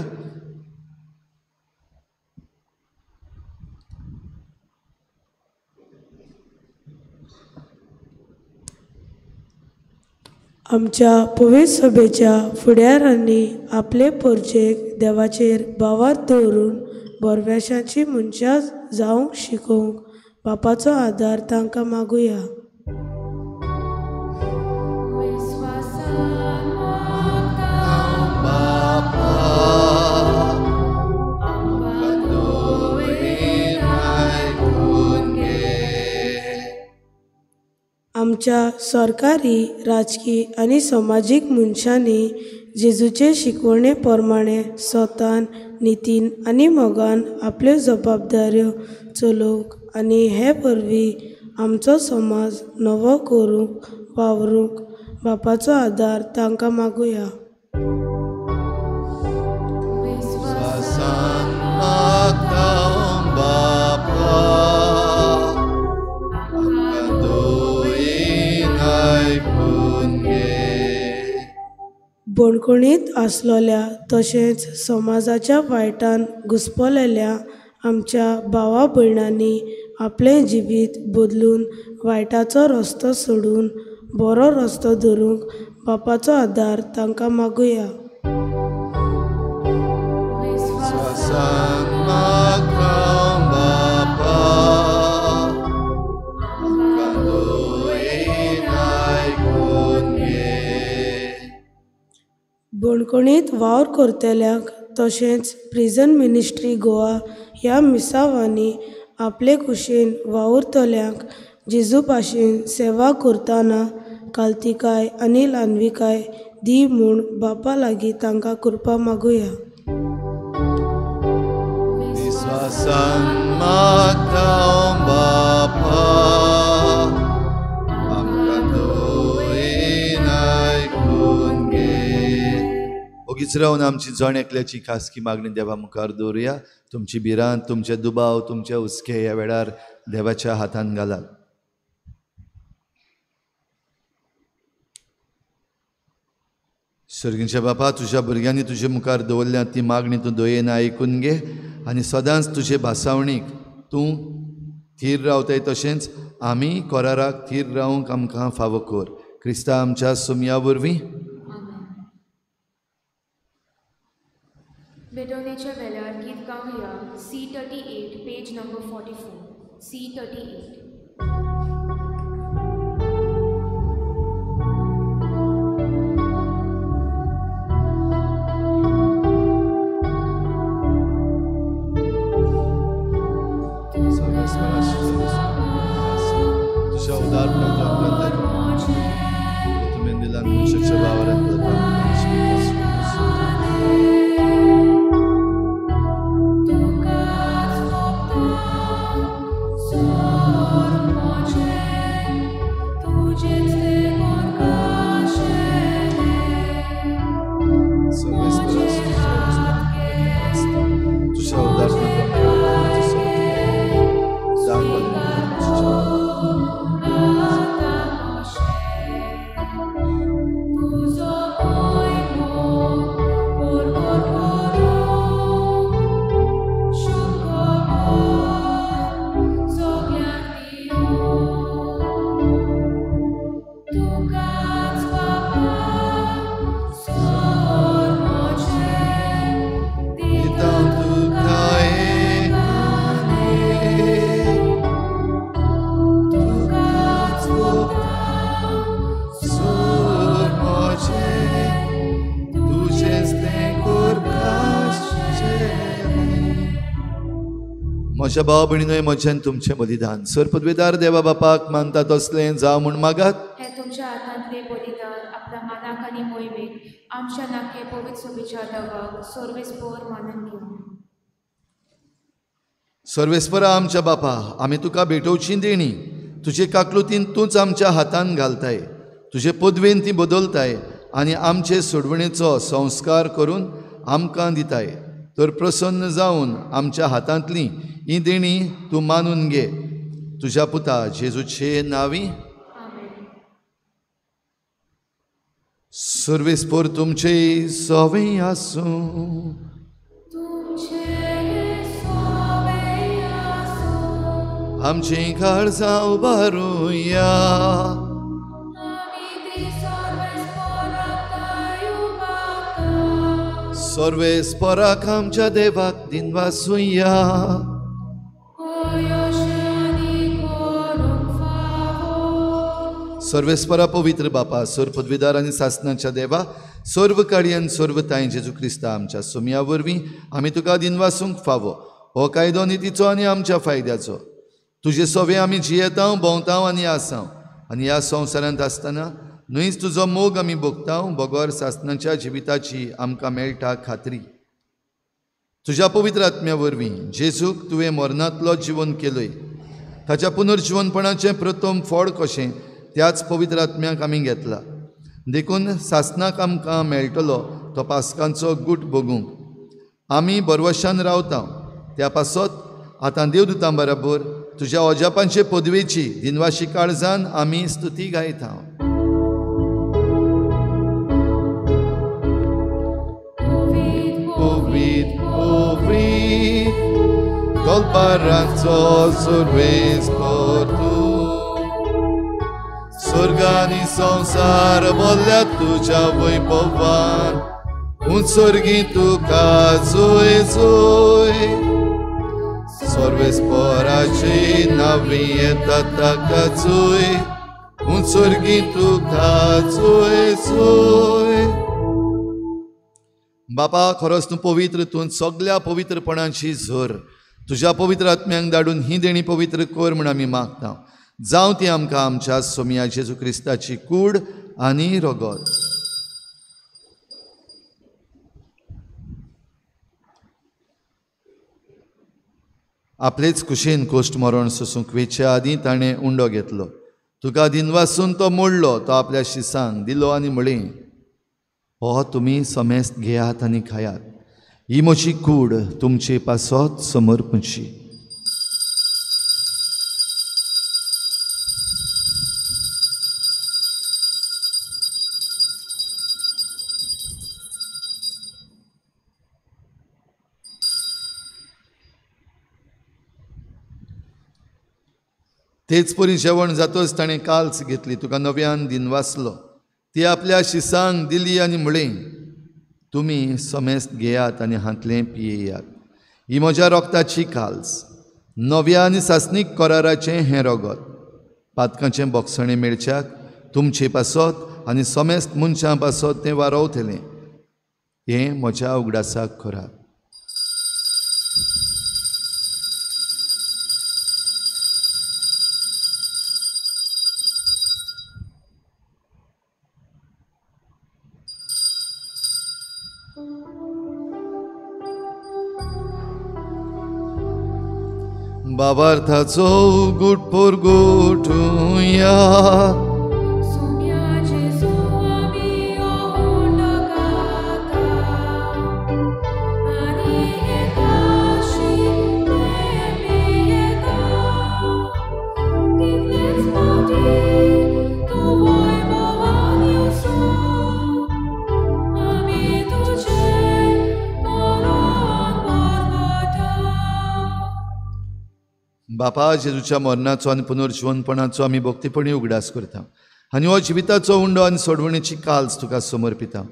आमच्या पवित्र सभेच्या फुडारांनी आपले पोरचेक देवाचेर भावार्थ दवरून बोरवेशाची मनशां जावंक शिकोवंक बापाचो आदार तांकां मागुया. आमच्या सरकारी, राजकी आनी समाजीक मनशांनी जेजूचे शिकवणे प्रमाणे स्वतान, नितीन आनी मोगान आपल्यो जबाबदाऱ्यो चलोवंक आनी हे वरवीं आमचो समाज नवो करूंक वावरूंक बापाचो आदार तांकां मागुया. बणकणींत आसलोल्या तशेंच समाजाच्या वायटान घुस्पलेल्या आमच्या भावा भयणांनी आपलें जिवीत बदलून वायटाचो रस्तो सोडून बरो रस्तो धरूंक बापाचो आदार तांकां मागुया. बणकणींत वावर करतल्यांक तशेंच प्रिजन मिनिस्ट्री गोवा ह्या मिसावांनी आपले कुशीन वावुरतल्यांक जेजू भाशेन सेवा करतना कालतिकाय आनी ल्हानविकाय दी म्हूण बापा लागीं तांकां कृपा मागुया. ओगीच रावन आमची जण एकल्याची खासगी मागणी देवा मुखार दवरुया. तुमची भिरांत, तुमचे दुबाव, तुमचे हुस्के ह्या वेळार देवाच्या हातान घालात. सर्गींच्या बापा, तुज्या भुरग्यांनी तुजे मुखार दवरल्या ती मागणी तूं दयेन आयकून घे आनी सदांच तुजे भासावणीक तूं थीर रावताय, तशेंच आमी कराराक थीर रावंक आमकां फावो कर. क्रिस्ता आमच्या सुमया वरवीं. भेटवणेच्या वेळार गीत गावया. C38 page number 44. C38. तुझ्या उदार तुवें दिला मनशाच्या वावरांत म्हज्या भाव भयणीनोय म्हजें तुमचें बलिदान सर पदवेदार देवा बापाक मानता तसलें जावं म्हूण मागात. तुमच्या हातांतले बलिदान आपल्या मानाक आनी मोहिमेक आमच्या नाके पवित्र सोबीच्या दवाक सर्वेस्पोर मानून घेवं. सर्वेस्परा आमच्या बापा, आमी तुका भेटोवची देणी तुजे काकलुतीन तूंच आमच्या हातान घालताय, तुजे पदवेन ती बदलताय आनी आमचे सोडवणेचो संस्कार करून आमकां दिताय. तर प्रसन्न जावन आमच्या हातांतली ही देणी तूं मानून घे, तुज्या पुता जेजूचे नांवी. सर्वेस्पोर तुमचे सवे आसूं. आमची काळजां उबारुया. सर्वेस्पोराक आमच्या देवाक दिनवासुया. सर्वेस्परा पवित्र बापा, सर्व पदवीदार आनी सासनाच्या देवा, सर्व काळयन सर्व तांय जेजू क्रिस्ता आमच्या सोमया वरवीं आमी तुका दिनवासूंक फावो. हो कायदो नितीचो आनी आमच्या फायद्याचो. तुजे सोवे आमी जियेतांव, भोंवतांव आनी आसांव आनी ह्या संवसारांत आसतना न्हयच तुजो मोग आमी भोगतांव, बगर सासनाच्या जिविताची आमकां मेळटा खात्री. तुज्या पवित्र आत्म्या वरवीं जेजूक तुवें मरणांतलो जिवन केलय, ताच्या पुनर्जिवनपणाचें प्रथम फळ कशें त्याच पवित्र आत्म्याक आमी घेतला. देखून सासनाक आमकां मेळटलो तो पास्कांचो गूट भोगूंक आमी बरवशान रावता. त्या पासत आतां देवदूतां बराबर तुज्या अजापांचे पदवेची दिनवाशी काळजान आमी स्तुती गायता. पवित्र पवित्र दलबारांचो सर्वेस्पर तूं, स्वर्ग आनी संवसार बोल्ल्या तुज्या वैभवान, उत्सर्गी तुका जोय जोय. सर्वेस्पराचे नांवी येता ताका जोय, उत्सर्गी तुका जोय जोय. बापा, खरोच तूं पवित्र, तूं सगल्या पवित्रपणाची झर. तुज्या पवित्र आत्म्यांक धाडून ही देणी पवित्र कर म्हूण आमी मागता. जावं ती आमकां आमच्या सोमया जेजू क्रिस्ताची कूड आनी रगत. आपलेच कुशीन कोश्ट मरण सोसूंक वेच्या आदीं ताणें उंडो घेतलो, तुका दिनवासून तो मोडलो, तो आपल्या शिसांक दिलो आनी म्हळें, हो तुमी समेस्त घेयात आनी खायात, ही म्हजी कूड तुमचे पासत समर्पची. तेच परी जेवण जातच ताणें काल्स घेतली, तुका नव्यान दिनवासलो, ती आपल्या शिसांक दिली आनी म्हळें, तुमी समेस्त घेयात आनी हांतलें पियेयात, ही म्हज्या रोगताची काल्स, नव्या आनी सासणीक कराराचें हें रगत, पातकांचें बोगसणें मेळच्याक तुमचे पासत आनी समेस्त मनशां पासत तें वारोवतलें. हें म्हज्या उगडासाक करात. बाबार्थाचो गुट पोरगुटुया. बापा, जेजूच्या मरणाचो आनी पुनर्जिवनपणाचो आमी भक्तीपणी उगडास करता आनी हो जिविताचो उंडो आनी सोडवणेची काल्स तुका समर्पिता.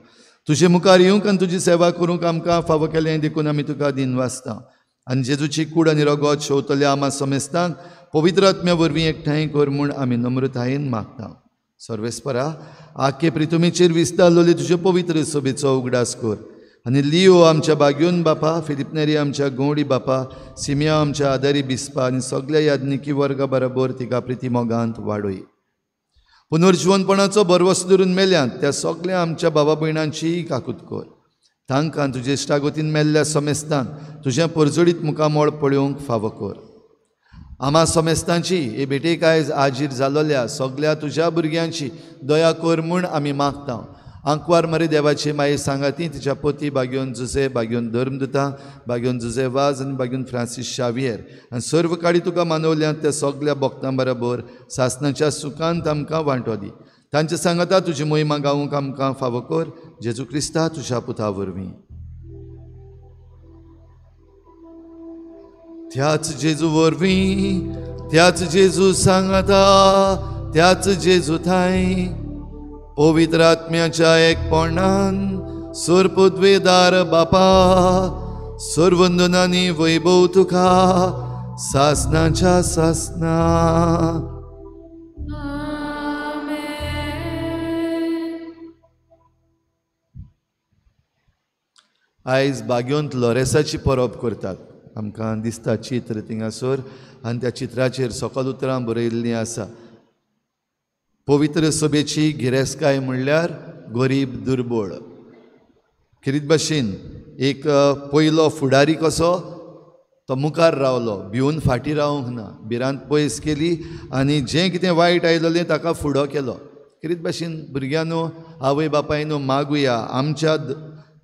तुजे मुखार येवंक आनी तुजी सेवा करूंक आमकां फावो केलें देखून आमी तुका दिनवासता आनी जेजूची कूड आनी रगत शेवतल्या आमा समेस्तांक पवित्र आत्म्या वरवीं एकठांय कर म्हूण आमी नम्रतायेन मागता. सर्वेस्परा, आखे प्रितुमेचेर विस्तारलोले तुजे पवित्र सभेचो उगडास कर आनी लियो आमच्या बाग्योन बापा, फिलिपनेरी आमच्या गौडी बापा, सिमिया आमच्या आदारी बिस्पा आनी सगल्या याज्ञिकी वर्गा बरोबर तिका प्रिती मोगांत वाडय. पुनर्जिवनपणाचो भरवंसो धरून मेल्यांत त्या सगळ्या आमच्या बाबा भयणांची काकूत कर. तांकां तुजे इश्टागतीन मेल्ल्या समेस्तान तुजें परजळीत मुखामळ पळोवंक फावो कर. आमा समेस्तांची हे भेटेक आयज आजीर जालोल्या सगळ्या तुज्या भुरग्यांची दया कर म्हूण आमी मागता. आंकवार मरे देवाची माई सांगाती तिच्या पोती बागयोन जुजे, बागयोन धर्मदुता, बागयोन जुजे वाज आनी बागयोन फ्रांसीस शावियर आनी सर्व काडी तुका मानवल्यात त्या सगळ्या भक्तां बरोबर सासणाच्या सुखांत आमकां वांटो दी. तांचे सांगाता तुजी मोहिमा गावूंक आमकां फावो कर. जेजू क्रिस्ता तुज्या पुता वरवीं. त्याच जेजू वरवीं, त्याच जेजू सांगाता, त्याच जेजू थांय पवित्र आत्म्याच्या एकपणान सोरपदवेदार बापा सर्वंदनानी वैभव तुका सासनाच्या सासना. आयज बागयोंत लोरेसाची परब करतात. आमकां दिसता चित्र थिंगासर आनी त्या चित्राचेर सकल उतरां बरयल्लीं आसा. पवित्र सभेची गिरेस्तकाय म्हणल्यार गरीब दुर्बळ. खेरीत भाशेन एक पयलो फुडारी कसो तो मुखार रावलो, भिवन फाटीं रावंक ना, भिरांत पयस केली आनी जें कितें वायट आयलेलें ताका फुडो केलो. खेरीत भाशेन भुरग्यांनो, आवय बापायनो मागुया आमच्या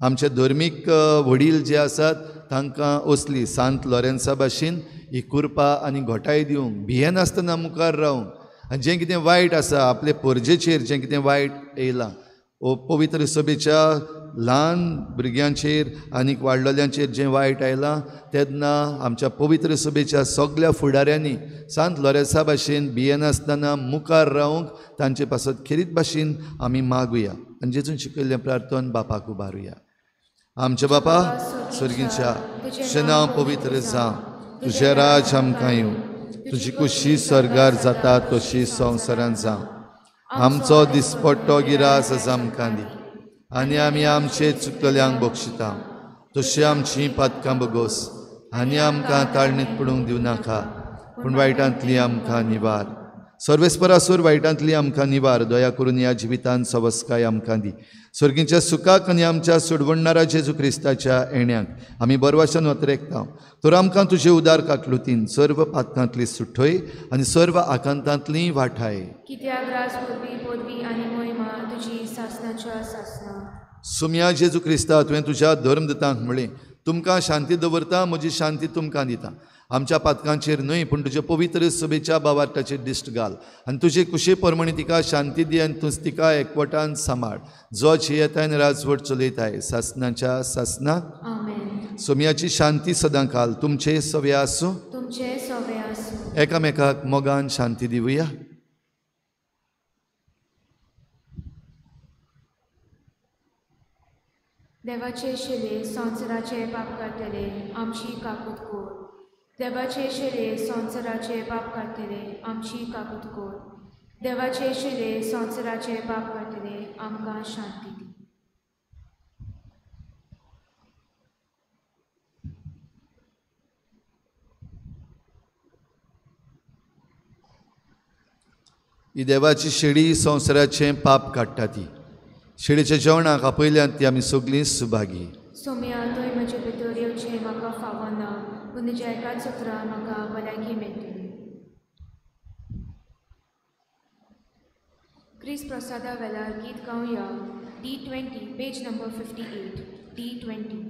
आमचे धर्मीक वडील जे आसात तांकां असली सांत लॉरेन्सा भाशेन ही कृपा आनी घोटाय दिवंक, भियेनासतना मुखार रावंक आनी जें कितें वायट आसा आपले पोरजेचेर जें कितें वायट येयलां ओ पवित्र सभेच्या ल्हान भुरग्यांचेर आनीक वाडलेल्यांचेर जें वायट आयलां तेन्ना आमच्या पवित्र सभेच्या सगळ्या फुडाऱ्यांनी सांत लॉरेन्सा भाशेन भियेनासतना मुखार रावंक तांचे पासत खेरीत भाशेन आमी मागुया आनी जेजून शिकयल्लें प्रार्थन बापाक उबारुया. आमच्या बापा सर्गीच्या, तुजें नांव पवित्र जावं, तुजें राज आमकां येवं, तुजी कुशी स्वर्गार जाता तशी संवसारांत जावं. आमचो दिसपट्टो गिरास आज आमकां दी आनी आमी आमचे चुकतल्यांक बक्षिता तशी आमची पातकां बगोस आनी आमकां ताळणीत पडूंक दिवं नाका, पूण वायटांतली आमकां निवार. सर्वेस्परासूर वायटांतली आमकां निवार. दया करून ह्या जिवितांत सवस्काय आमकां दी. सर्गीच्या सुखाक आनी आमच्या सोडवणणारा जेजू क्रिस्ताच्या येण्याक आमी बरवाशान वतरेकता. तर आमकां तुजे उदार काकलुतीन सर्व पातकांतली सुठय आनी सर्व आकांतांतली वाठाय. कित्याक राज पदवी पदवी आनी मोहिमा तुजी सासनाच्या सासना. सुम्या जेजू क्रिस्ता, तुवें तुज्या धर्मदुतांक म्हळें, तुमकां शांती दवरता, म्हजी शांती तुमकां दिता. आमच्या पातकांचेर न्हय पूण तुजे पवित्र सभेच्या बावार्टाचेर दिश्ट घाल आनी तुजे कुशे प्रमाणे तिका शांती दी आनी तूंच तिका एकवटान सांबाळ, जो जियेताय आनी राजवट चलयताय सासनाच्या सासनाक. सोम्याची शांती सदां काल तुमचे सवे आसूं, तुमचे सवे आसूं. एकामेकाक मोगान शांती दिवया. देवाचे शिले संवसाराचे पाप काडटले आमची काकूत कर. देवाचे शिले संवसाराचे पाप काडटले आमची काकूत कर. देवाचे शिले संवसाराचे पाप काडटले आमकां शांती दी. ही देवाची शेळी संवसाराचें पाप काडटा. ती शेळीच्या जेवणाक आपयल्यान ती आमी सगळीं सुभागी. सोम्या, तुवें म्हजे भितर येवचें म्हाका फावना, पूण तुज्या एकाच उतरान म्हाका भलायकी मेळटली. क्रिस्त प्रसादा वेळार गीत गावया. D20, page number 58. D20.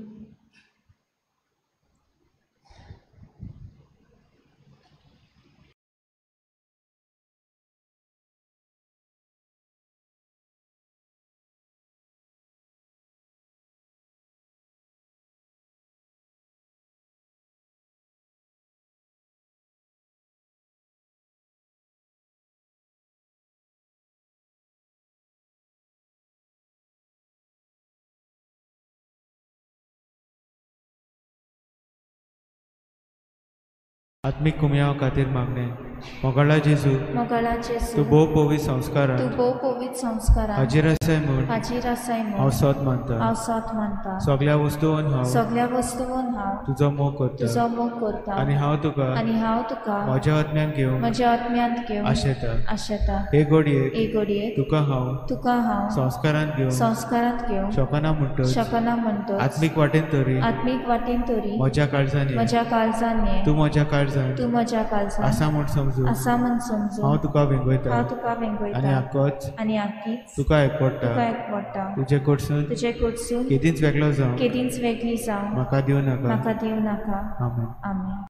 आत्मीक कुमयाव खातीर मागणें. मोगाळा जेजू, मोगाळा जेजू, तूं भोव पवित्र संस्कारान, तूं भोव पवित्र संस्कारान हाजीर आसाय म्हूण, हाजीर आसाय म्हूण हांव सत मानता, हांव सत मानता. सगळ्या वस्तून हांव, सगळ्या वस्तून हांव तुजो मोग करता, तुजो मोग करता. आनी हांव तुका, आनी हांव तुका म्हज्या आत्म्यान घेवंक, म्हज्या आत्म्यांत घेवंक आशेता, आशेता. हे घडयेक, हे घडयेक तुका हांव, तुका हांव संस्कारांत घेवंक, संस्कारांत घेवंक शकना म्हणटच, शकना म्हणटच, आत्मीक वाटेन तरी, आत्मीक वाटेन तरी म्हज्या काळजान, म्हज्या काळजान ये, तूं म्हज्या काळजान, तूं म्हज्या काळजान आसा म्हूण समजून, आसा म्हूण समजून हांव तुका वेंगयता, हांव तुका वेंगयता. आनी आकोच, आनी आकीच तुका एकवडटा, तुका एकवडटा. तुजे कडसून, तुजे कडसून केदींच वेगळो जावं, केदींच वेगळी जावं म्हाका दिवं नाका, म्हाका दिवं नाका. आमेन. आमेन.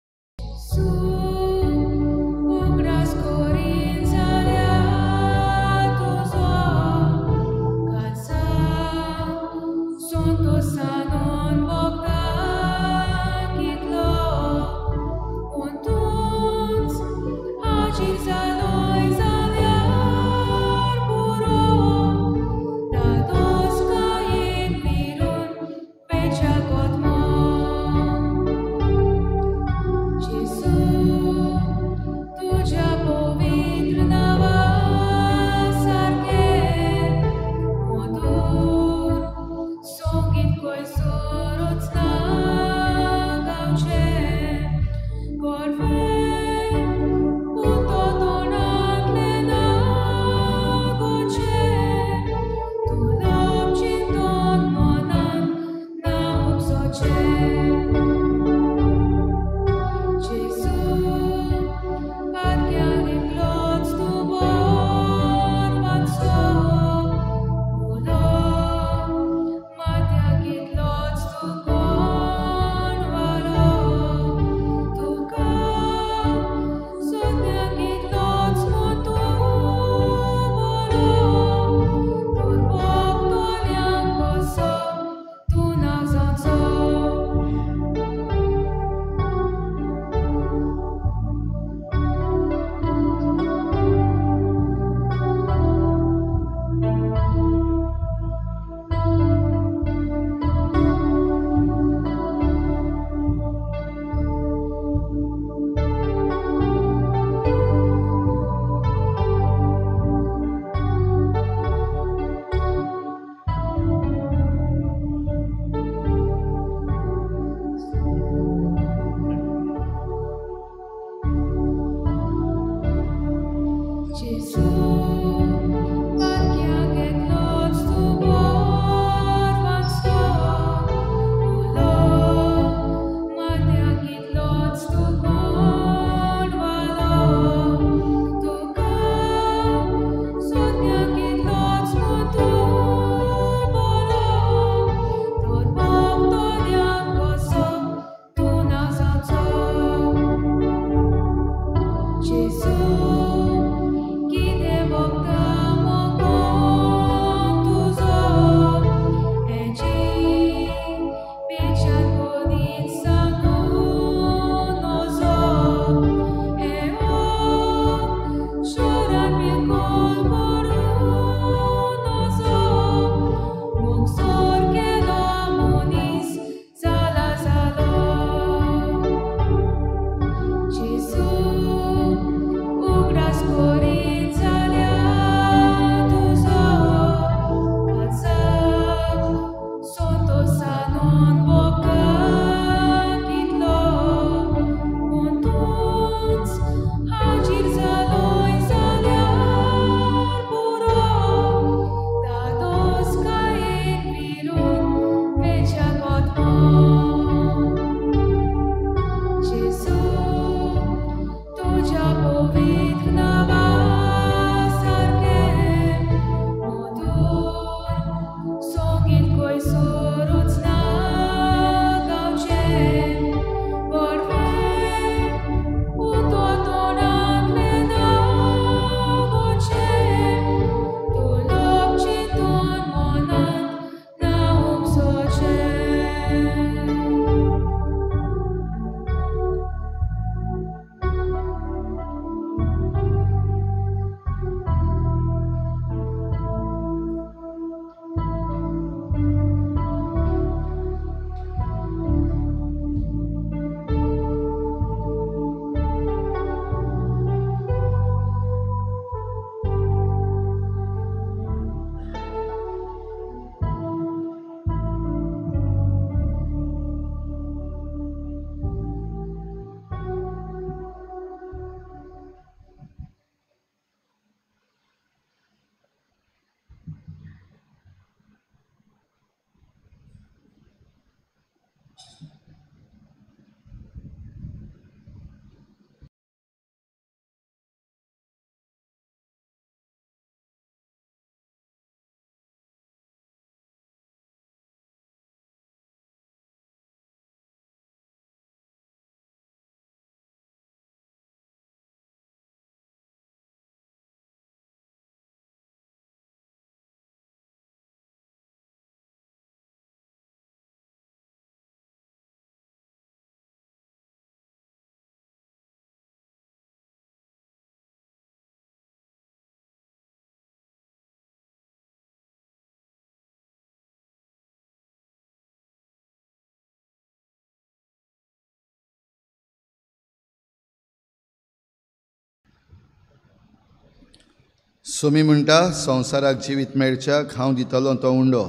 सोमी म्हणटा संवसाराक जिवीत मेळच्याक हांव दितलो तो उंडो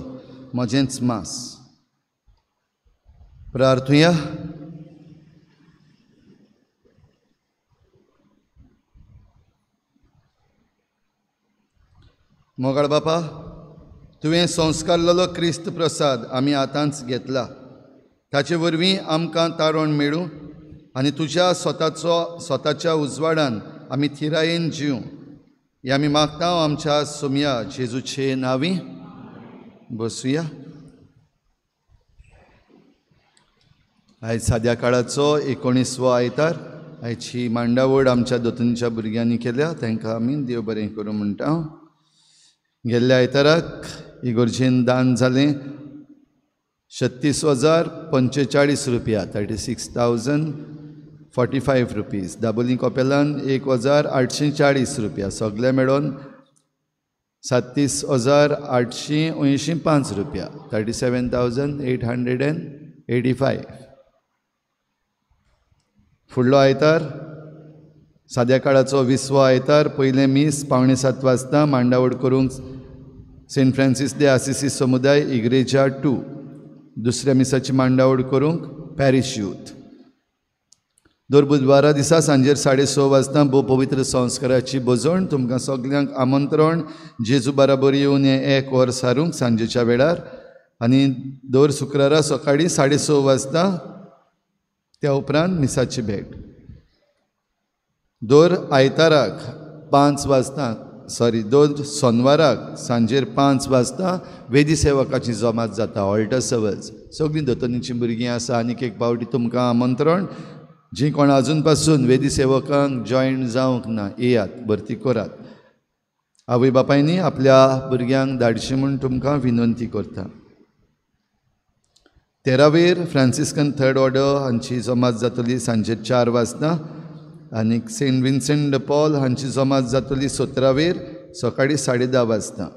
म्हजेंच मांस. प्रार्थुया. मोगाळ बापा, तुवें संस्कारलेलो क्रिस्त प्रसाद आमी आतांच घेतला, ताचे वरवीं आमकां तारण मेळूं आनी तुज्या स्वताच्या उजवाडान आमी थिरायेन जिवूं हें आमी मागता आमच्या सोमया जेजूचे नांवी. बसुया. आयज साद्या काळाचो 19वो आयतार. आयची मांडावळ आमच्या दोतोनीच्या भुरग्यांनी केल्या, तांकां आमी देव बरें करूं म्हणटा. गेल्ल्या आयताराक इगोर्जेन दान जालें 36,045 रुपया, 36,045 रुपीज. दाबोली कपेलान 1,840 रुपया, सगळे मेळोन 37,885 रुपया, 37,885. फुडलो आयतार साद्या काळाचो 20वो आयतार, पयलें मीस 6:45 वाजता मांडावळ करूंक सेंट फ्रांसीस दे आसिसी समुदाय इग्रेजा 2. दुसऱ्या मिसाची मांडावळ करूंक पॅरिश यूथ. दर बुधवारा दिसा सांजेर 6:30 वाजता भोव पवित्र संस्काराची भजण. तुमकां सगल्यांक आमंत्रण जेजू बराबर येवन हें एक वर सारूंक सांजेच्या वेळार. आनी दर शुक्रारा सकाळीं 6:30 वाजता त्या उपरांत मिसाची भेट. दर आयताराक 5 वाजता, सॉरी, दर सोनवाराक सांजेर 5 वाजता वेदी सेवकाची जमात जाता, ऑल्टर सर्वज. सगळीं दोतोनीचीं भुरगीं आसा. आनीक एक पावटी तुमकां आमंत्रण, जी कोण आजून पासून वेदी सेवकांक जॉयन जावंक ना, येयात, भरती करात. आवय बापायनी आपल्या भुरग्यांक धाडशी म्हूण तुमकां विनंती करता. 13वेर फ्रांसिस्कन थर्ड ऑर्डर हांची जमात जातली सांजे 4 वाजता आनी सेंट विन्सेंट the Paul हांची जमात जातली 17वेर सकाळीं 10:30 वाजता.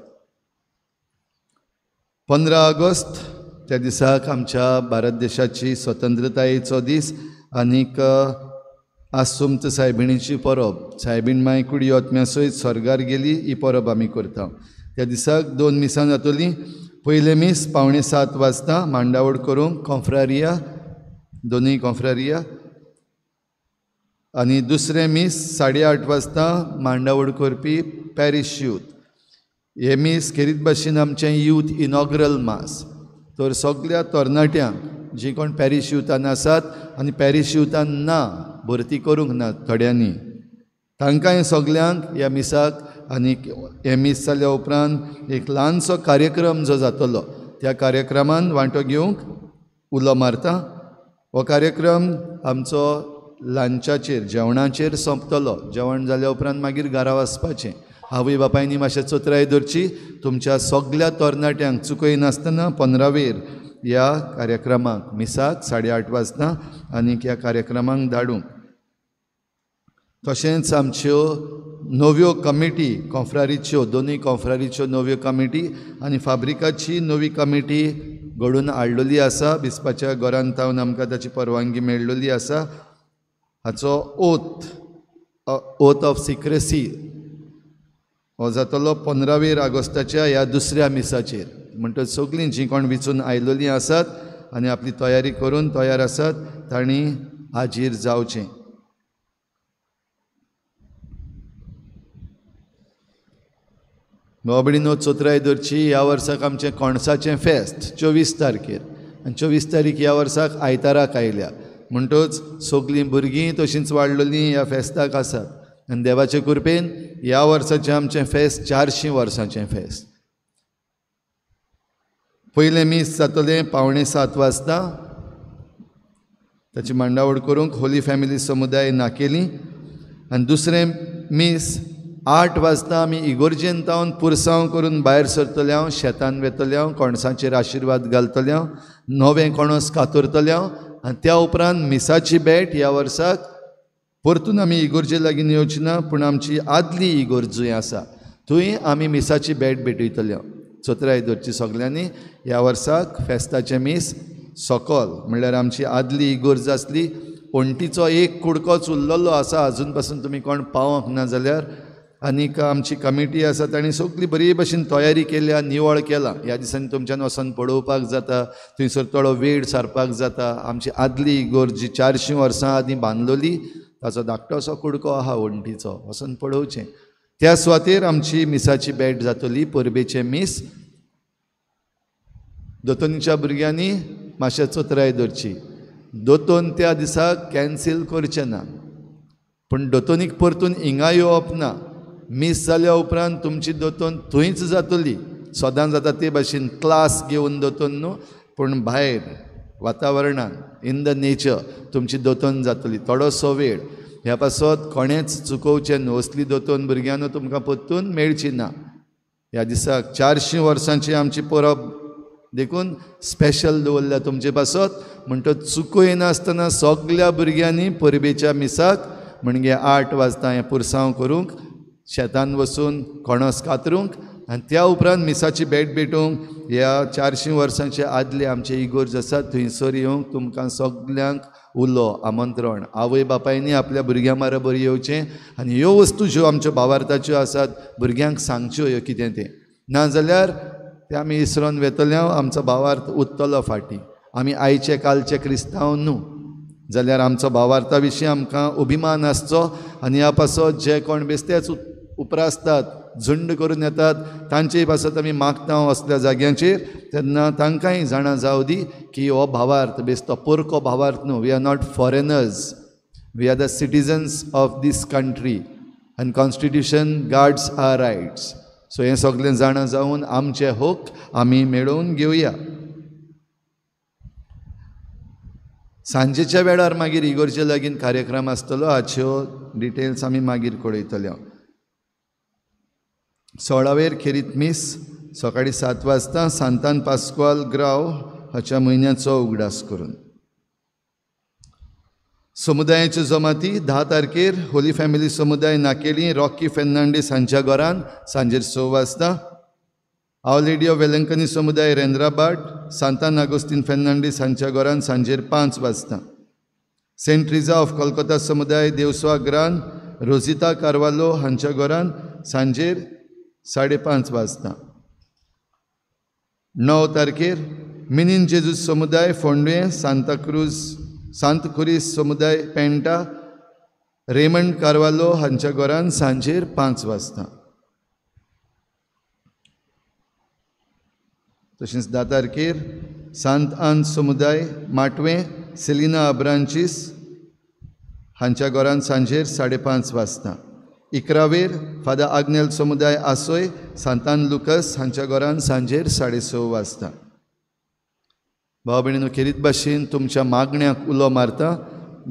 15 ऑगस्ट त्या दिसाक आमच्या भारत देशाची स्वतंत्रतायेचो दीस आनीक आसुमत सायबिणीची परब, सायबीण माय कुडी आत्म्या सयत स्वर्गार गेली ही परब आमी करता. त्या दिसाक 2 मिसां जातलीं. पयलें मीस 6:45 वाजता मांडावळ करूंक कॉन्फ्रारिया, दोनूय कॉन्फ्रारिया, आनी दुसरें मीस 8:30 वाजता मांडावळ करपी पॅरिश यूथ. हें मीस खेरीत भाशेन आमचें यूथ इनॉग्रल मास. तर सगल्या तरणाट्यांक जी कोण पॅरिश युथान आसात आनी पॅरिश युथान ना, भरती करूंक ना थोड्यांनी, तांकां सगल्यांक ह्या मिसाक आनी हें मीस जाल्या उपरांत एक ल्हानसो कार्यक्रम जो जातलो त्या कार्यक्रमान वांटो घेवंक उलो मारता. हो कार्यक्रम आमचो लंचाचेर, जेवणाचेर सोंपतलो. जेवण जाल्या उपरांत मागीर घरा वचपाचें. आवय बापायनी मातशें चतुराय धरची. तुमच्या सगल्या तरणाट्यांक चुकयनासतना 15वेर ह्या कार्यक्रमाक मिसाक 8:30 वाजता आनीक ह्या कार्यक्रमाक धाडूंक. तशेंच आमच्यो नव्यो कमिटी कॉन्फ्रारीच्यो, दोनूय कॉन्फ्रारीच्यो नव्यो कमिटी आनी फाब्रिकाची नवी कमिटी घडून हाडलेली आसा. बिस्पाच्या घरान थावन आमकां ताची परवानगी मेळ्ळेली आसा. हाचो ओथ ऑफ सिक्रेसी हो जातलो 15वेर ऑगस्टाच्या ह्या दुसऱ्या मिसाचेर. म्हणटच सगळीं जीं कोण विचून आयलेलीं आसात आनी आपली तयारी करून तयार आसात तांणी हाजीर जावचें. भाव भयणीनो, चतुराय धरची. ह्या वर्साक आमचें कोणसाचें फेस्त 24 तारखेर. आनी 24 तारीख ह्या वर्साक आयताराक आयल्या. म्हणटच सगळीं भुरगीं तशींच वाडलेलीं ह्या फेस्ताक आसात. आनी देवाचे कृपेन ह्या वर्साचें आमचें फेस्त 400 वर्सांचें फेस्त. पयलें मीस जातलें 6:45 वाजता. ताची मांडावळ करूंक होली फॅमिली समुदाय नाकेली. आनी दुसरें मीस 8 वाजता आमी इगोर्जेन तावन पुरसांव करून भायर सरतले हांव, शेतान वेतले हांव, कोणसांचेर आशिर्वाद घालतले हांव, नवें कोणस कातरतले हांव. आनी त्या उपरांत मिसाची भेट ह्या वर्साक परतून आमी इगोर्जे लागीं येवची ना, पूण आमची आदली इगोर्जूय आसा थंय आमी मिसाची भेट भेटयतले हांव. चतराय धरची सगल्यांनी ह्या वर्साक फेस्ताचें मीस सोकोल म्हणल्यार आमची आदली इगोर्ज आसली वण्टीचो एक कुडकोच उरलेलो आसा, अजून पासून तुमी कोण पावोंक ना जाल्यार. आनीक आमची कमिटी आसा तांणी सगळी बरी भशेन तयारी केल्या, निवळ केला. ह्या दिसांनी तुमच्यान वचोन पळोवपाक जाता, थंयसर थोडो वेळ सारपाक जाता. आमची आदली इगोर्ज जी 400 वर्सां आदीं बांदलोली ताचो धाकटोसो कुडको आहा वण्टीचो, वचोन पळोवचें. त्या सुवातेर आमची मिसाची भेट जातली, परबेचें मीस. दोतोनीच्या भुरग्यांनी मातशें चतराय धरची, दोतोन त्या दिसाक कॅन्सील करचें ना, पूण दोतोनीक परतून हिंगा येवप ना. मीस जाल्या उपरांत तुमची दोतोन थंयच जातली, सदां जाता ते भाशेन क्लास घेवन दोतोन न्हू, पूण भायर वातावरणान इन the nature तुमची दोतोन जातली थोडोसो वेळ. ह्या पासत कोणेंच चुकोवचें न्हू, असली दोतोन भुरग्यांनो तुमकां परतून मेळची ना. ह्या दिसाक 400 वर्सांची आमची परब देखून स्पेशल दवरल्या तुमचे पासत. म्हणटच चुकयनासतना सगल्या भुरग्यांनी परबेच्या मिसाक म्हणजे 8 वाजता हें पुरसांव करूंक, शेतान वचून कोणस कातरूंक आनी त्या उपरांत मिसाची भेट भेटूंक ह्या 400 वर्सांचे आदले आमचे इगोर्ज आसा थंयसर येवंक तुमकां सगल्यांक उलो आमंत्रण. आवय बापायनी आपल्या भुरग्यां बरोबर येवचें आनी ह्यो वस्तू ज्यो आमच्यो भावार्थाच्यो आसात भुरग्यांक सांगच्यो ह्यो कितें तें, नाजाल्यार ते आमी इसरोन वेतले, आमचो भावार्थ उत्तलो फाटीं. आमी आयचे कालचे क्रिस्तांव न्हू, जाल्यार आमचो भावार्था विशीं आमकां अभिमान आसचो. आनी ह्या पासत जे कोण बेस्तेच उपरासतात, झुंड करून येतात तांचे पासत आमी मागता असल्या जाग्यांचेर, तेन्ना तांकांय जाणा जावं दी की हो भावार्थ बेस्तो पोरको भावार्थ न्हू. We are not foreigners, we are the citizens of this country and constitution guards our rights. So हें सगळें जाणा जावन आमचे हक आमी मेळोवन घेवया. सांजेच्या वेळार मागीर इगोर्जे लागीं कार्यक्रम आसतलो, हाच्यो डिटेल्स आमी मागीर कळयतले. 16वेर खेरीत मीस सकाळीं 7 वाजता सांतान पास्क्वाल ग्राव हाच्या म्हयन्याचो उगडास करून. समुदायाच्यो जमाती 10 तारखेर होली फॅमिली समुदाय नाकेली रॉकी फेर्नांडीस हांच्या घरान सांजेर 6 वाजता. Our lady of Velankanni समुदाय रेंद्राबाट सांतान आगोस्तीन फेर्नांडीस हांच्या घरान सांजेर 5 वाजता. सेंट ट्रिजा ऑफ कोलकाता समुदाय देवस्वा ग्रान रोजिता कार्वालो हांच्या घरान सांजेर 5:30 वाजता. 9 तारखेर मिनीन जेजूस समुदाय फोंडें सांताक्रूज सांतखुरीस समुदाय पेंटा रेमंड कार्वालो हांच्या घरान सांजेर 5 वाजता. तशेंच 10 तारखेर सांत आन समुदाय माटवें सेलिना अब्रांचीस हांच्या घरान सांजेर 5:30 वाजता. 11वेर फादर आग्नेल समुदाय आसोय सांतान लुकस हांच्या घरान सांजेर 6:30 वाजता. भाव भयणीनो, खेरीत भाशेन तुमच्या मागण्याक उलो मारता.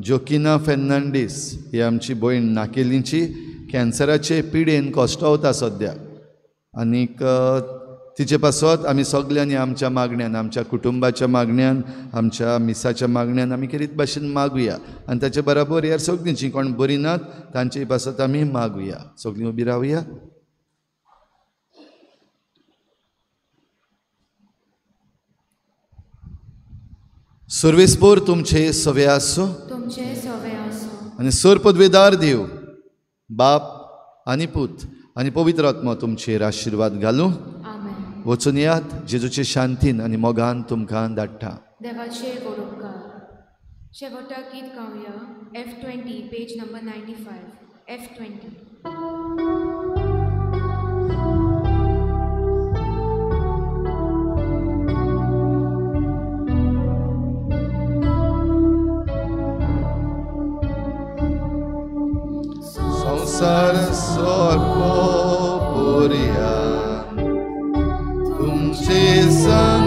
जोकिना फेर्नांडीस ही आमची भयण नाकेलींची कॅन्सराचे पिडेन कश्टवता सद्या, आनीक तिचे पासत आमी सगल्यांनी आमच्या मागण्यान, आमच्या कुटुंबाच्या मागण्यान, आमच्या मिसाच्या मागण्यान आमी खेरीत भाशेन मागुया. आनी ताचे बराबर ह्या सगळीं जीं कोण बरीं नात तांचे पासत आमी मागुया. सगळीं उबी रावया. सर्वेस्पोर तुमचे सवे आसूं, तुमचे सवे आसूं. आनी सर पदवेदार देव बाप आनी पूत आनी पवित्र आत्मा तुमचेर आशिर्वाद घालूं. वचून यात, जेजूचे शांतीन आनी मोगान तुमकां धाडटा. देवाचे गोडोपकार. शेवटाक गीत गावया F20 page number 95 F20. संवसार सोरपो पुरयान तुमचे संग